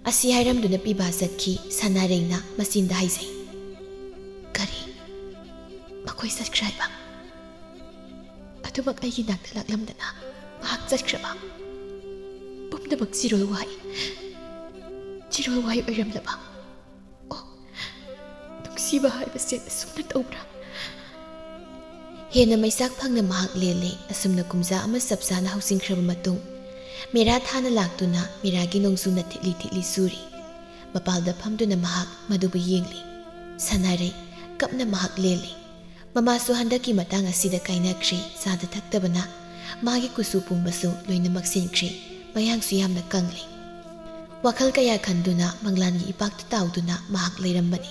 ꯑꯁꯤ ꯍꯥꯏꯔꯝꯗꯨꯅ ꯄꯤꯕꯥ ꯆꯠꯈꯤ꯫ ꯁꯅꯥꯔꯩꯅ ꯃꯆꯤꯟꯗ ꯍꯥꯏꯖꯩ, "ꯀꯔꯤ? ꯃꯈꯣꯏ ꯆꯠꯈ꯭ꯔꯦ ꯍꯥꯏꯕ? ꯑꯗꯨꯃꯛ ꯑꯩꯒꯤ ꯅꯥꯛꯇ ꯂꯥꯛꯂꯝꯗꯅ ꯃꯍꯥꯛ ꯆꯠꯈ꯭ꯔꯕ? ꯄꯨꯝꯅꯃꯛ ꯆꯤꯔꯣꯜ ꯋꯥꯍꯩ, ꯆꯤꯔꯣꯜ ꯋꯥꯍꯩ ꯑꯣꯏꯔꯝꯂꯕ? ꯑꯣ, ꯅꯨꯡꯁꯤꯕ ꯍꯥꯏꯕꯁꯦ ꯑꯁꯨꯝꯅ ꯇꯧꯕ꯭ꯔꯥ?" ꯍꯦꯟꯅ ꯃꯩꯆꯥꯛ ꯐꯪꯅ ꯃꯍꯥꯛ ꯂꯦꯜꯂꯦ꯫ ꯑꯁꯨꯝꯅ ꯀꯨꯝꯖꯥ ꯑꯃ ꯆꯞ ꯆꯥꯅ ꯍꯧꯖꯤꯟꯈ꯭ꯔꯕ ꯃꯇꯨꯡ, ꯃꯦꯔꯥ ꯊꯥꯅ ꯂꯥꯛꯇꯨꯅ ꯃꯦꯔꯥꯒꯤ ꯅꯣꯡꯖꯨꯅ ꯊꯤꯠꯂꯤ ꯊꯤꯠꯂꯤ ꯆꯨꯔꯤ꯫ ꯃꯄꯥꯜꯗ ꯐꯝꯗꯨꯅ ꯃꯍꯥꯛ ꯃꯗꯨꯕꯨ ꯌꯦꯡꯂꯤ꯫ ꯁꯅꯥꯔꯩ ꯀꯞꯅ ꯃꯍꯥꯛ ꯂꯦꯜꯂꯤ꯫ ꯃꯃꯥꯁꯨ ꯍꯟꯗꯛꯀꯤ ꯃꯇꯥꯡ ꯑꯁꯤꯗ ꯀꯥꯏꯅꯈ꯭ꯔꯦ, ꯆꯥꯗ ꯊꯛꯇꯕꯅ ꯃꯥꯒꯤ ꯀꯨꯆꯨ ꯄꯨꯝꯕꯁꯨ ꯂꯣꯏꯅꯃꯛ ꯁꯤꯟꯈ꯭ꯔꯦ, ꯃꯌꯥꯡꯁꯨ ꯌꯥꯝꯅ ꯀꯪꯂꯦ꯫ ꯋꯥꯈꯜ ꯀꯌꯥ ꯈꯟꯗꯨꯅ ꯃꯪꯂꯥꯟꯒꯤ ꯏꯄꯥꯛꯇ ꯇꯥꯎꯗꯨꯅ ꯃꯍꯥꯛ ꯂꯩꯔꯝꯕꯅꯤ꯫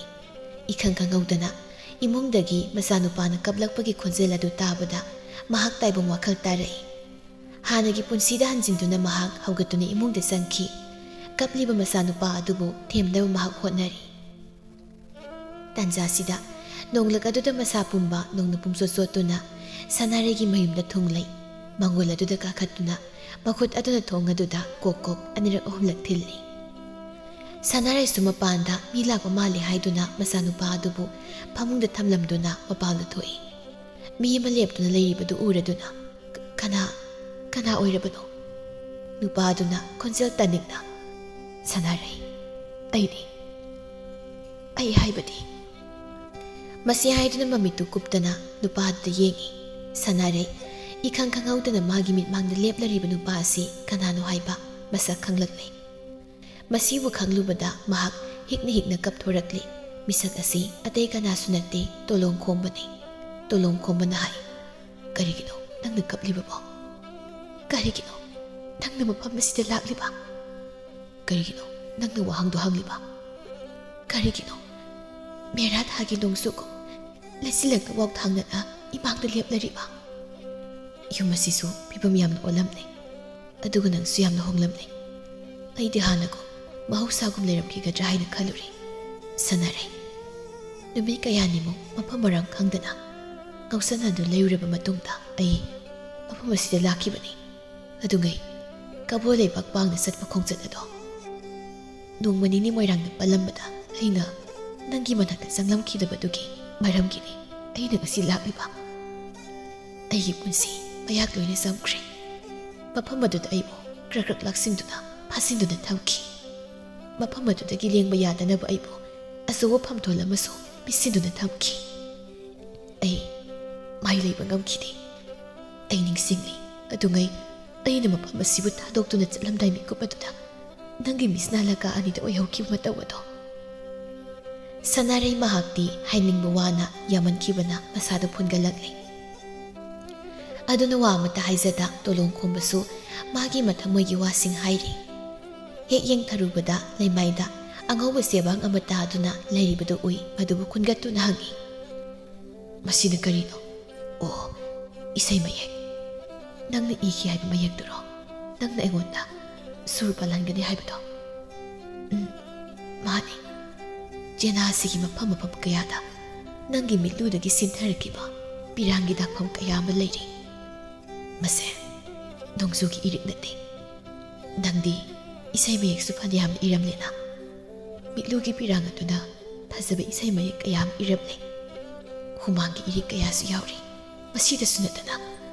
ꯏꯈꯪ ꯈꯪꯍꯧꯗꯅ ꯏꯃꯨꯡꯗꯒꯤ ꯃꯆꯥꯅꯨꯄꯥꯅ ꯀꯞꯂꯛꯄꯒꯤ ꯈꯣꯟꯖꯦꯜ ꯑꯗꯨ ꯇꯥꯕꯗ ꯃꯍꯥꯛ ꯇꯥꯏꯕꯪ ꯋꯥꯈꯜ ꯇꯥꯔꯛꯏ꯫ ꯍꯥꯟꯅꯒꯤ ꯄꯨꯟꯁꯤꯗ ꯍꯟꯖꯤꯟꯗꯨꯅ ꯃꯍꯥꯛ ꯍꯧꯒꯠꯇꯨꯅ ꯏꯃꯨꯡꯗ ꯆꯪꯈꯤ꯫ ꯀꯞꯂꯤꯕ ꯃꯆꯥꯅꯨꯄꯥ ꯑꯗꯨꯕꯨ ꯊꯦꯝꯅꯕ ꯃꯍꯥꯛ ꯍꯣꯠꯅꯔꯤ꯫ ꯇꯥꯟꯖꯥꯁꯤꯗ ꯅꯣꯡꯂꯛ ꯑꯗꯨꯗ ꯃꯁꯥ ꯄꯨꯝꯕ ꯅꯣꯡꯅ ꯄꯨꯝꯆꯣꯠ ꯆꯣꯠꯇꯨꯅ ꯁꯅꯥꯔꯩꯒꯤ ꯃꯌꯨꯝꯗ ꯊꯨꯡꯂꯩ꯫ ꯃꯪꯒꯣꯜ ꯑꯗꯨꯗ ꯀꯥꯈꯠꯇꯨꯅ ꯃꯈꯨꯠ ꯑꯗꯨꯅ ꯊꯣꯡ ꯑꯗꯨꯗ ꯀꯣꯛ ꯀꯣꯛ ꯑꯅꯤꯔꯛ ꯑꯍꯨꯝꯂꯛ ꯊꯤꯜꯂꯤ꯫ ꯁꯅꯥꯔꯩꯁꯨ ꯃꯄꯥꯟꯗ ꯃꯤ ꯂꯥꯛꯄ ꯃꯥꯜꯂꯦ ꯍꯥꯏꯗꯨꯅ ꯃꯆꯥꯅꯨꯄꯥ ꯑꯗꯨꯕꯨ ꯐꯃꯨꯡꯗ ꯊꯝꯂꯝꯗꯨꯅ ꯃꯄꯥꯟꯗ ꯊꯣꯛꯏ꯫ ꯃꯤ ꯑꯃ ꯂꯦꯞꯇꯨꯅ ꯂꯩꯔꯤꯕꯗꯨ ꯎꯔꯗꯨꯅ, "ꯀ-, ꯀꯅꯥ, ꯀꯅꯥ ꯑꯣꯏꯔꯕꯅꯣ?" ꯅꯨꯄꯥ ꯑꯗꯨꯅ ꯈꯣꯟꯖꯦꯜ ꯇꯥꯅꯤꯡꯅ, "ꯁꯅꯥꯔꯩ, ꯑꯩꯅꯤ꯫ ꯑꯩ ꯍꯥꯏꯕꯗꯤ꯫" ꯃꯁꯤ ꯍꯥꯏꯗꯨꯅ ꯃꯃꯤꯠꯇꯨ ꯀꯨꯞꯇꯅ ꯅꯨꯄꯥ ꯑꯗꯨꯗ ꯌꯦꯡꯏ꯫ ꯁꯅꯥꯔꯩ ꯏꯈꯪ ꯈꯪꯍꯧꯗꯅ ꯃꯥꯒꯤ ꯃꯤꯠꯃꯥꯡꯗ ꯂꯦꯞꯂꯔꯤꯕ ꯅꯨꯄꯥ ꯑꯁꯤ ꯀꯅꯥꯅꯣ ꯍꯥꯏꯕ ꯃꯁꯛ ꯈꯪꯂꯛꯂꯦ꯫ ꯃꯁꯤꯕꯨ ꯈꯪꯂꯨꯕꯗ ꯃꯍꯥꯛ ꯍꯤꯛꯅ ꯍꯤꯛꯅ ꯀꯞꯊꯣꯔꯛꯂꯤ꯫ ꯃꯤꯁꯛ ꯑꯁꯤ ꯑꯇꯩ ꯀꯅꯥꯁꯨ ꯅꯠꯇꯦ, ꯇꯣꯂꯣꯝ ꯈꯣꯝꯕꯅꯤ꯫ ꯇꯣꯂꯣꯝ ꯈꯣꯝꯕꯅ ꯍꯥꯏ, "ꯀꯔꯤꯒꯤꯅꯣ ꯅꯪꯅ ꯀꯞꯂꯤꯕꯕꯣ? ꯀꯔꯤꯒꯤꯅꯣ ꯅꯪꯅ ꯃꯐꯝ ꯑꯁꯤꯗ ꯂꯥꯛꯂꯤꯕ? ꯀꯔꯤꯒꯤꯅꯣ ꯅꯪꯅ ꯋꯥꯍꯪꯗꯣ ꯍꯪꯂꯤꯕ? ꯀꯔꯤꯒꯤꯅꯣ ꯃꯦꯔꯥ ꯊꯥꯒꯤ ꯅꯣꯡꯖꯨꯒꯨꯝ ꯂꯩꯆꯤꯜꯂꯛꯇ ꯋꯥꯎ ꯊꯥꯡꯅꯅ ꯏꯃꯥꯡꯗ ꯂꯦꯞꯂꯔꯤꯕ? ꯌꯨꯝ ꯑꯁꯤꯁꯨ ꯐꯤꯕꯝ ꯌꯥꯝꯅ ꯑꯣꯜꯂꯝꯂꯦ, ꯑꯗꯨꯒ ꯅꯪꯁꯨ ꯌꯥꯝꯅ ꯍꯣꯡꯂꯝꯂꯦ꯫ ꯑꯩꯗꯤ ꯍꯥꯟꯅꯒꯨꯝ ꯃꯍꯧꯁꯥꯒꯨꯝ ꯂꯩꯔꯝꯈꯤꯒꯗ꯭ꯔꯥ ꯍꯥꯏꯅ ꯈꯜꯂꯨꯔꯦ꯫ ꯁꯅꯥꯔꯩ, ꯅꯨꯃꯤꯠ ꯀꯌꯥꯅꯤꯃꯨꯛ ꯃꯐꯝ ꯃꯔꯥꯡ ꯈꯪꯗꯅ ꯉꯥꯎꯁꯟꯅꯗꯨꯅ ꯂꯩꯔꯨꯔꯕ ꯃꯇꯨꯡꯗ ꯑꯩ ꯃꯐꯝ ꯑꯁꯤꯗ ꯂꯥꯛꯈꯤꯕꯅꯤ꯫ ꯑꯗꯨꯉꯩ ꯀꯕꯣ ꯂꯩꯕꯥꯛ ꯄꯥꯡꯅ ꯆꯠꯄ ꯈꯣꯡꯆꯠ ꯑꯗꯣ ꯅꯣꯡꯃ ꯅꯤꯅꯤ ꯃꯣꯏꯔꯥꯡꯗ ꯄꯜꯂꯝꯕꯗ ꯑꯩꯅ ꯅꯪꯒꯤ ꯃꯅꯥꯛꯇ ꯆꯪꯂꯝꯈꯤꯗꯕꯗꯨꯒꯤ ꯃꯔꯝꯒꯤꯅꯤ ꯑꯩꯅ ꯉꯁꯤ ꯂꯥꯛꯂꯤꯕ꯫ ꯑꯩꯒꯤ ꯄꯨꯟꯁꯤ ꯃꯌꯥꯛ ꯂꯣꯏꯅ ꯆꯝꯈ꯭ꯔꯦ꯫ ꯃꯐꯝ ꯑꯗꯨꯗ ꯑꯩꯕꯨ ꯀ꯭ꯔꯛ ꯀ꯭ꯔꯛ ꯂꯥꯛꯁꯤꯟꯗꯨꯅ ꯐꯥꯁꯤꯟꯗꯨꯅ ꯊꯝꯈꯤ꯫ ꯃꯐꯝ ꯑꯗꯨꯗꯒꯤ ꯂꯦꯡꯕ ꯌꯥꯗꯅꯕ ꯑꯩꯕꯨ ꯑꯆꯧꯕ ꯐꯝꯊꯣꯜ ꯑꯃꯁꯨ ꯄꯤꯁꯤꯟꯗꯨꯅ ꯊꯝꯈꯤ꯫ ꯑꯩ ꯃꯥꯏ ꯂꯩꯕ ꯉꯝꯈꯤꯗꯦ꯫ ꯑꯩ ꯅꯤꯡꯁꯤꯡꯂꯤ, ꯑꯗꯨꯉꯩ ꯑꯩꯅ ꯃꯐꯝ ꯑꯁꯤꯕꯨ ꯊꯥꯗꯣꯛꯇꯨꯅ ꯆꯠꯂꯝꯗꯥꯏ ꯃꯤꯀꯨꯞ ꯑꯗꯨꯗ ꯅꯪꯒꯤ ꯃꯤꯠꯁꯅꯥ ꯂꯀꯥ ꯑꯅꯤꯗ ꯑꯣꯏꯍꯧꯈꯤꯕ ꯃꯇꯧ ꯑꯗꯣ꯫ ꯁꯅꯥꯔꯩ ꯃꯍꯥꯛꯇꯤ ꯍꯥꯏꯅꯤꯡꯕ ꯋꯥꯅ ꯌꯥꯝꯃꯟꯈꯤꯕꯅ ꯃꯁꯥꯗꯨ ꯐꯨꯟꯒꯠꯂꯛꯂꯦ꯫ ꯑꯗꯨꯅ ꯋꯥ ꯑꯃꯠꯇ ꯍꯥꯏꯖꯗ ꯇꯣꯂꯣꯡ ꯈꯣꯝꯕꯁꯨ ꯃꯥꯒꯤ ꯃꯊꯃꯣꯏꯒꯤ ꯋꯥꯁꯤꯡ ꯍꯥꯏꯔꯤ꯫ ꯍꯦꯛ ꯌꯦꯡꯊꯔꯨꯕꯗ ꯂꯩꯃꯥꯏꯗ ꯑꯉꯧꯕ ꯆꯦꯕꯥꯡ ꯑꯃ ꯇꯥꯗꯨꯅ ꯂꯩꯔꯤꯕꯗꯨ ꯎꯏ꯫ ꯃꯗꯨꯕꯨ ꯈꯨꯟꯒꯠꯇꯨꯅ ꯍꯪꯉꯤ, "ꯃꯁꯤꯅ ꯀꯔꯤꯅꯣ?" "ꯑꯣ, ꯏꯁꯩ ꯃꯌꯦꯛ꯫ ꯅꯪꯅ ꯏꯈꯤ ꯍꯥꯏꯕ ꯃꯌꯦꯛꯇꯨꯔꯣ? ꯅꯪꯅ ꯑꯩꯉꯣꯟꯗ ꯁꯨꯔ ꯄꯥꯜꯍꯟꯒꯅꯤ ꯍꯥꯏꯕꯗꯣ?" "ꯎꯝ, ꯃꯥꯅꯤ꯫ ꯆꯦꯅꯥ ꯑꯁꯤꯒꯤ ꯃꯐꯝ ꯃꯐꯝ ꯀꯌꯥꯗ ꯅꯪꯒꯤ ꯃꯤꯠꯂꯨꯗꯒꯤ ꯁꯤꯟꯊꯔꯛꯈꯤꯕ ꯄꯤꯔꯥꯡꯒꯤ ꯗꯥꯛꯐꯝ ꯀꯌꯥ ꯑꯃ ꯂꯩꯔꯤ꯫ ꯃꯁꯦ ꯅꯣꯡꯖꯨꯒꯤ ꯏꯔꯤꯛ ꯅꯠꯇꯦ꯫ ꯅꯪꯗꯤ ꯏꯁꯩ ꯃꯌꯦꯛꯁꯨ ꯐꯅꯌꯥꯝꯅ ꯏꯔꯝꯂꯦꯅ꯫ ꯃꯤꯠꯂꯨꯒꯤ ꯄꯤꯔꯥꯡ ꯑꯗꯨꯅ ꯐꯖꯕ ꯏꯁꯩ ꯃꯌꯦꯛ ꯀꯌꯥ ꯑꯃ ꯏꯔꯝꯂꯦ꯫ ꯍꯨꯃꯥꯡꯒꯤ ꯏꯔꯤꯛ ꯀꯌꯥꯁꯨ ꯌꯥꯎꯔꯤ꯫ ꯃꯁꯤꯗꯁꯨ ꯅꯠꯇꯅ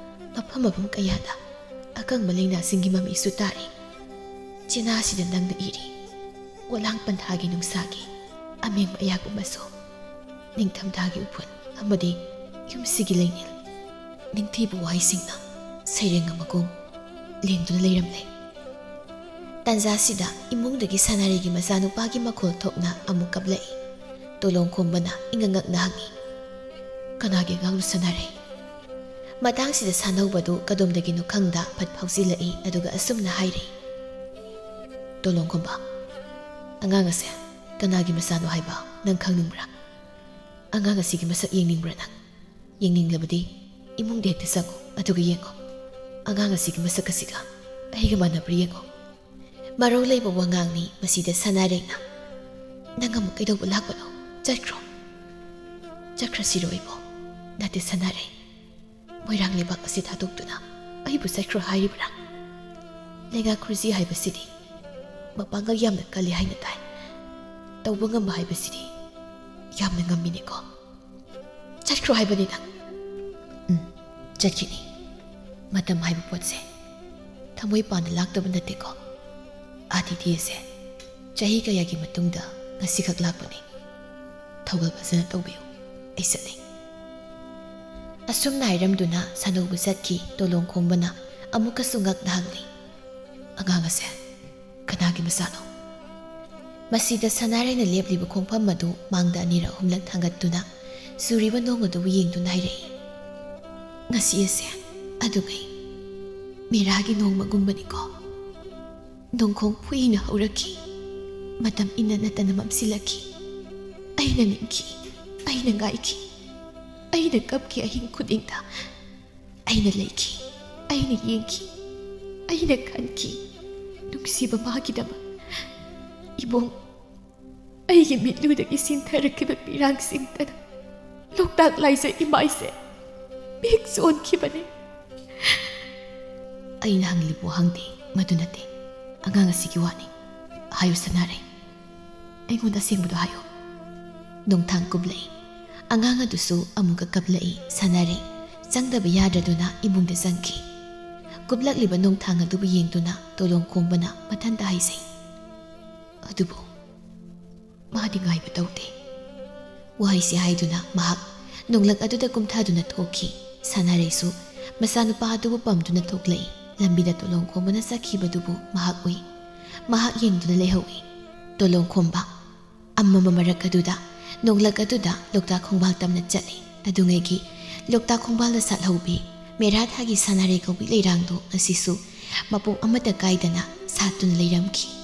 ꯃꯐꯝ ꯃꯐꯝ ꯀꯌꯥꯗ ꯑꯀꯪꯕ ꯂꯩꯅꯥꯁꯤꯡꯒꯤ ꯃꯃꯤꯁꯨ ꯇꯥꯔꯤ꯫ ꯆꯦꯅꯥꯁꯤꯗ ꯅꯪꯅ ꯏꯔꯤ꯫ ꯄꯣꯂꯥꯡ ꯄꯟꯊꯥꯒꯤ ꯅꯨꯡꯁꯥꯒꯤ ꯑꯃꯦꯡꯕ ꯑꯌꯥꯛꯄ ꯃꯆꯨ, ꯅꯤꯡꯊꯝꯊꯥꯒꯤ ꯎꯐꯨꯜ ꯑꯃꯗꯤ ꯌꯨꯝꯁꯤꯒꯤ ꯂꯩꯅꯤꯜ, ꯅꯤꯡꯊꯤꯕ ꯋꯥꯍꯩꯁꯤꯡꯅ ꯁꯩꯔꯦꯡ ꯑꯃꯒꯨꯝ ꯂꯦꯡꯗꯨꯅ ꯂꯩꯔꯝꯂꯦ꯫ ꯇꯥꯟꯖꯥꯁꯤꯗ ꯏꯃꯨꯡꯗꯒꯤ ꯁꯅꯥꯔꯩꯒꯤ ꯃꯆꯥꯅꯨꯄꯥꯒꯤ ꯃꯈꯣꯜ ꯊꯣꯛꯅ ꯑꯃꯨꯛ ꯀꯞꯂꯛꯏ꯫ ꯇꯣꯂꯣꯡ ꯈꯣꯝꯕꯅ ꯏꯉꯛ ꯉꯛꯅ ꯍꯪꯉꯤ, "ꯀꯅꯥꯒꯤ ꯑꯉꯥꯡꯅꯣ ꯁꯅꯥꯔꯩ?" ꯃꯇꯥꯡꯁꯤꯗ ꯁꯥꯟꯅꯧꯕꯗꯨ ꯀꯗꯣꯝꯗꯒꯤꯅꯣ ꯈꯪꯗ ꯐꯠ ꯐꯥꯎꯖꯤꯜꯂꯛꯏ, ꯑꯗꯨꯒ ꯑꯁꯨꯝꯅ ꯍꯥꯏꯔꯤ, "ꯇꯣꯂꯣꯡ ꯈꯣꯝꯕ, ꯑꯉꯥꯡ ꯑꯁꯦ ꯀꯅꯥꯒꯤ ꯃꯆꯥꯅꯣ ꯍꯥꯏꯕ ꯅꯪ ꯈꯪꯅꯤꯡꯕ꯭ꯔꯥ? ꯑꯉꯥꯡ ꯑꯁꯤꯒꯤ ꯃꯁꯛ ꯌꯦꯡꯅꯤꯡꯕ꯭ꯔꯥ ꯅꯪ? ꯌꯦꯡꯅꯤꯡꯂꯕꯗꯤ ꯏꯃꯨꯡꯗ ꯍꯦꯛꯇ ꯆꯪꯉꯨ, ꯑꯗꯨꯒ ꯌꯦꯡꯉꯣ꯫ ꯑꯉꯥꯡ ꯑꯁꯤꯒꯤ ꯃꯁꯛ ꯑꯁꯤꯒ ꯑꯩꯒ ꯃꯥꯟꯅꯕ꯭ꯔꯥ ꯌꯦꯡꯉꯣ꯫" ꯃꯔꯧ ꯂꯩꯕ ꯋꯥꯉꯥꯡꯅꯤ ꯃꯁꯤꯗ ꯁꯅꯥꯔꯩꯅ꯫ "ꯅꯪ ꯑꯃꯨꯛ ꯀꯩꯗꯧꯕ ꯂꯥꯛꯄꯅꯣ? ꯆꯠꯈ꯭ꯔꯣ꯫" "ꯆꯠꯈ꯭ꯔꯁꯤꯔꯣ ꯑꯩꯕꯣ?" "ꯅꯠꯇꯦ ꯁꯅꯥꯔꯩ, ꯃꯣꯏꯔꯥꯡ ꯂꯩꯕꯥꯛ ꯑꯁꯤ ꯊꯥꯗꯣꯛꯇꯨꯅ ꯑꯩꯕꯨ ꯆꯠꯈ꯭ꯔꯣ ꯍꯥꯏꯔꯤꯕ꯭ꯔꯥ? ꯂꯩꯉꯥꯛ ꯈꯨꯔꯖꯤ ꯍꯥꯏꯕꯁꯤꯗꯤ ꯃꯄꯥꯡꯒꯜ ꯌꯥꯝꯅ ꯀꯜꯂꯤ ꯍꯥꯏꯅ ꯇꯥꯏ꯫ ꯇꯧꯕ ꯉꯝꯕ ꯍꯥꯏꯕꯁꯤꯗꯤ ꯌꯥꯝꯅ ꯉꯝꯃꯤꯅꯦꯀꯣ꯫ ꯆꯠꯈ꯭ꯔꯣ ꯍꯥꯏꯕꯅꯤ ꯅꯪ꯫" "ꯎꯝ, ꯆꯠꯈꯤꯅꯤ꯫ ꯃꯇꯝ ꯍꯥꯏꯕ ꯄꯣꯠꯁꯦ ꯊꯃꯣꯏ ꯄꯥꯟꯅ ꯂꯥꯛꯇꯕ ꯅꯠꯇꯦꯀꯣ꯫ ꯑꯥꯗꯤꯇꯤ ꯑꯁꯦ ꯆꯍꯤ ꯀꯌꯥꯒꯤ ꯃꯇꯨꯡꯗ ꯉꯁꯤꯈꯛ ꯂꯥꯛꯄꯅꯤ꯫ ꯊꯧꯒꯜ ꯐꯖꯅ ꯇꯧꯕꯤꯌꯨ꯫ ꯑꯩ ꯆꯠꯂꯤ꯫" ꯑꯁꯨꯝꯅ ꯍꯥꯏꯔꯝꯗꯨꯅ ꯁꯥꯅꯧꯕ ꯆꯠꯈꯤ꯫ ꯇꯣꯂꯣꯡ ꯈꯣꯝꯕꯅ ꯑꯃꯨꯛꯀꯁꯨ ꯉꯛꯅ ꯍꯪꯂꯤ, "ꯑꯉꯥꯡ ꯑꯁꯦ ꯀꯅꯥꯒꯤ ꯃꯆꯥꯅꯣ?" ꯃꯁꯤꯗ ꯁꯅꯥꯔꯩꯅ ꯂꯦꯞꯂꯤꯕ ꯈꯣꯡꯐꯝ ꯑꯗꯨ ꯃꯥꯡꯗ ꯑꯅꯤꯔꯛ ꯑꯍꯨꯝꯂꯛ ꯊꯥꯡꯒꯠꯇꯨꯅ ꯆꯨꯔꯤꯕ ꯅꯣꯡ ꯑꯗꯨꯕꯨ ꯌꯦꯡꯗꯨꯅ ꯍꯥꯏꯔꯛꯏ, "ꯉꯁꯤ ꯑꯁꯦ ꯑꯗꯨꯒꯩ ꯃꯦꯔꯥꯒꯤ ꯅꯣꯡꯃꯒꯨꯝꯕꯅꯤꯀꯣ꯫ ꯅꯣꯡꯈꯣꯡ ꯐꯨꯏꯅ ꯍꯧꯔꯛꯈꯤ꯫ ꯃꯇꯝ ꯏꯟꯅ ꯅꯠꯇꯅ ꯃꯝꯁꯤꯜꯂꯛꯈꯤ꯫ ꯑꯩꯅ ꯅꯤꯡꯈꯤ, ꯑꯩꯅ ꯉꯥꯏꯈꯤ, ꯑꯩꯅ ꯀꯞꯈꯤ ꯑꯍꯤꯡ ꯈꯨꯗꯤꯡꯗ꯫ ꯑꯩꯅ ꯂꯩꯈꯤ, ꯑꯩꯅ ꯌꯦꯡꯈꯤ, ꯑꯩꯅ ꯈꯟꯈꯤ꯫ ꯅꯨꯡꯁꯤꯕ ꯃꯥꯒꯤꯗꯃꯛ ꯏꯕꯨꯡ, ꯑꯩꯒꯤ ꯃꯤꯠꯂꯨꯗꯒꯤ ꯁꯤꯟꯊꯔꯛꯈꯤꯕ ꯄꯤꯔꯥꯡꯁꯤꯡꯇꯅ ꯂꯣꯛꯇꯥꯛ ꯂꯥꯏꯖ ꯏꯃꯥꯏꯁꯦ ꯃꯤꯍꯤꯛ ꯆꯣꯟꯈꯤꯕꯅꯤ꯫" ꯑꯩꯅ ꯍꯪꯂꯤꯕ ꯋꯥꯍꯪꯗꯤ ꯃꯗꯨ ꯅꯠꯇꯦ, ꯑꯉꯥꯡ ꯑꯁꯤꯒꯤ ꯋꯥꯅꯤ꯫ ꯍꯥꯏꯌꯨ ꯁꯅꯥꯔꯩ, ꯑꯩꯉꯣꯟꯗ ꯑꯁꯦꯡꯕꯗꯣ ꯍꯥꯏꯌꯨ꯫ ꯅꯣꯡꯊꯥꯡ ꯀꯨꯝꯂꯛꯏ꯫ ꯑꯉꯥꯡ ꯑꯗꯨꯁꯨ ꯑꯃꯨꯛꯀ ꯀꯞꯂꯛꯏ꯫ ꯁꯅꯥꯔꯩ ꯆꯪꯗꯕ ꯌꯥꯗ꯭ꯔꯗꯨꯅ ꯏꯃꯨꯡꯗ ꯆꯪꯈꯤ꯫ ꯀꯨꯞꯂꯛꯂꯤꯕ ꯅꯣꯡꯊꯥꯡ ꯑꯗꯨꯕꯨ ꯌꯦꯡꯗꯨꯅ ꯇꯣꯂꯣꯡ ꯈꯣꯡꯕꯅ ꯃꯊꯟꯇ ꯍꯥꯏꯖꯩ, "ꯑꯗꯨꯕꯨ ꯃꯥꯗꯤ ꯉꯥꯏꯕ ꯇꯧꯗꯦ꯫" ꯋꯥꯍꯩꯁꯤ ꯍꯥꯏꯗꯨꯅ ꯃꯍꯥꯛ ꯅꯣꯡꯂꯛ ꯑꯗꯨꯗ ꯀꯨꯝꯊꯗꯨꯅ ꯊꯣꯛꯈꯤ꯫ ꯁꯅꯥꯔꯩꯁꯨ ꯃꯆꯥꯅꯨꯄꯥ ꯑꯗꯨꯕꯨ ꯄꯝꯗꯨꯅ ꯊꯣꯛꯂꯛꯏ꯫ ꯂꯝꯕꯤꯗ ꯇꯣꯂꯣꯡ ꯈꯣꯝꯕꯅ ꯆꯠꯈꯤꯕꯗꯨꯕꯨ ꯃꯍꯥꯛ ꯎꯏ꯫ ꯃꯍꯥꯛ ꯌꯦꯡꯗꯨꯅ ꯂꯩꯍꯧꯏ꯫ ꯇꯣꯂꯣꯡ ꯈꯣꯝꯕ ꯑꯃꯝꯕ ꯃꯔꯛ ꯑꯗꯨꯗ ꯅꯣꯡꯂꯛ ꯑꯗꯨꯗ ꯂꯣꯛꯇꯥꯛ ꯈꯣꯡꯕꯥꯜ ꯇꯝꯅ ꯆꯠꯂꯤ꯫ ꯑꯗꯨꯉꯩꯒꯤ ꯂꯣꯛꯇꯥꯛ ꯈꯣꯡꯕꯥꯜꯗ ꯁꯥꯠꯍꯧꯕꯤ ꯃꯦꯔꯥ ꯊꯥꯒꯤ ꯁꯅꯥꯔꯩ ꯀꯧꯕꯤ ꯂꯩꯔꯥꯡꯗꯣ ꯉꯁꯤꯁꯨ ꯃꯄꯨꯡ ꯑꯃꯠꯇ ꯀꯥꯏꯗꯅ ꯁꯥꯠꯇꯨꯅ ꯂꯩꯔꯝꯈꯤ꯫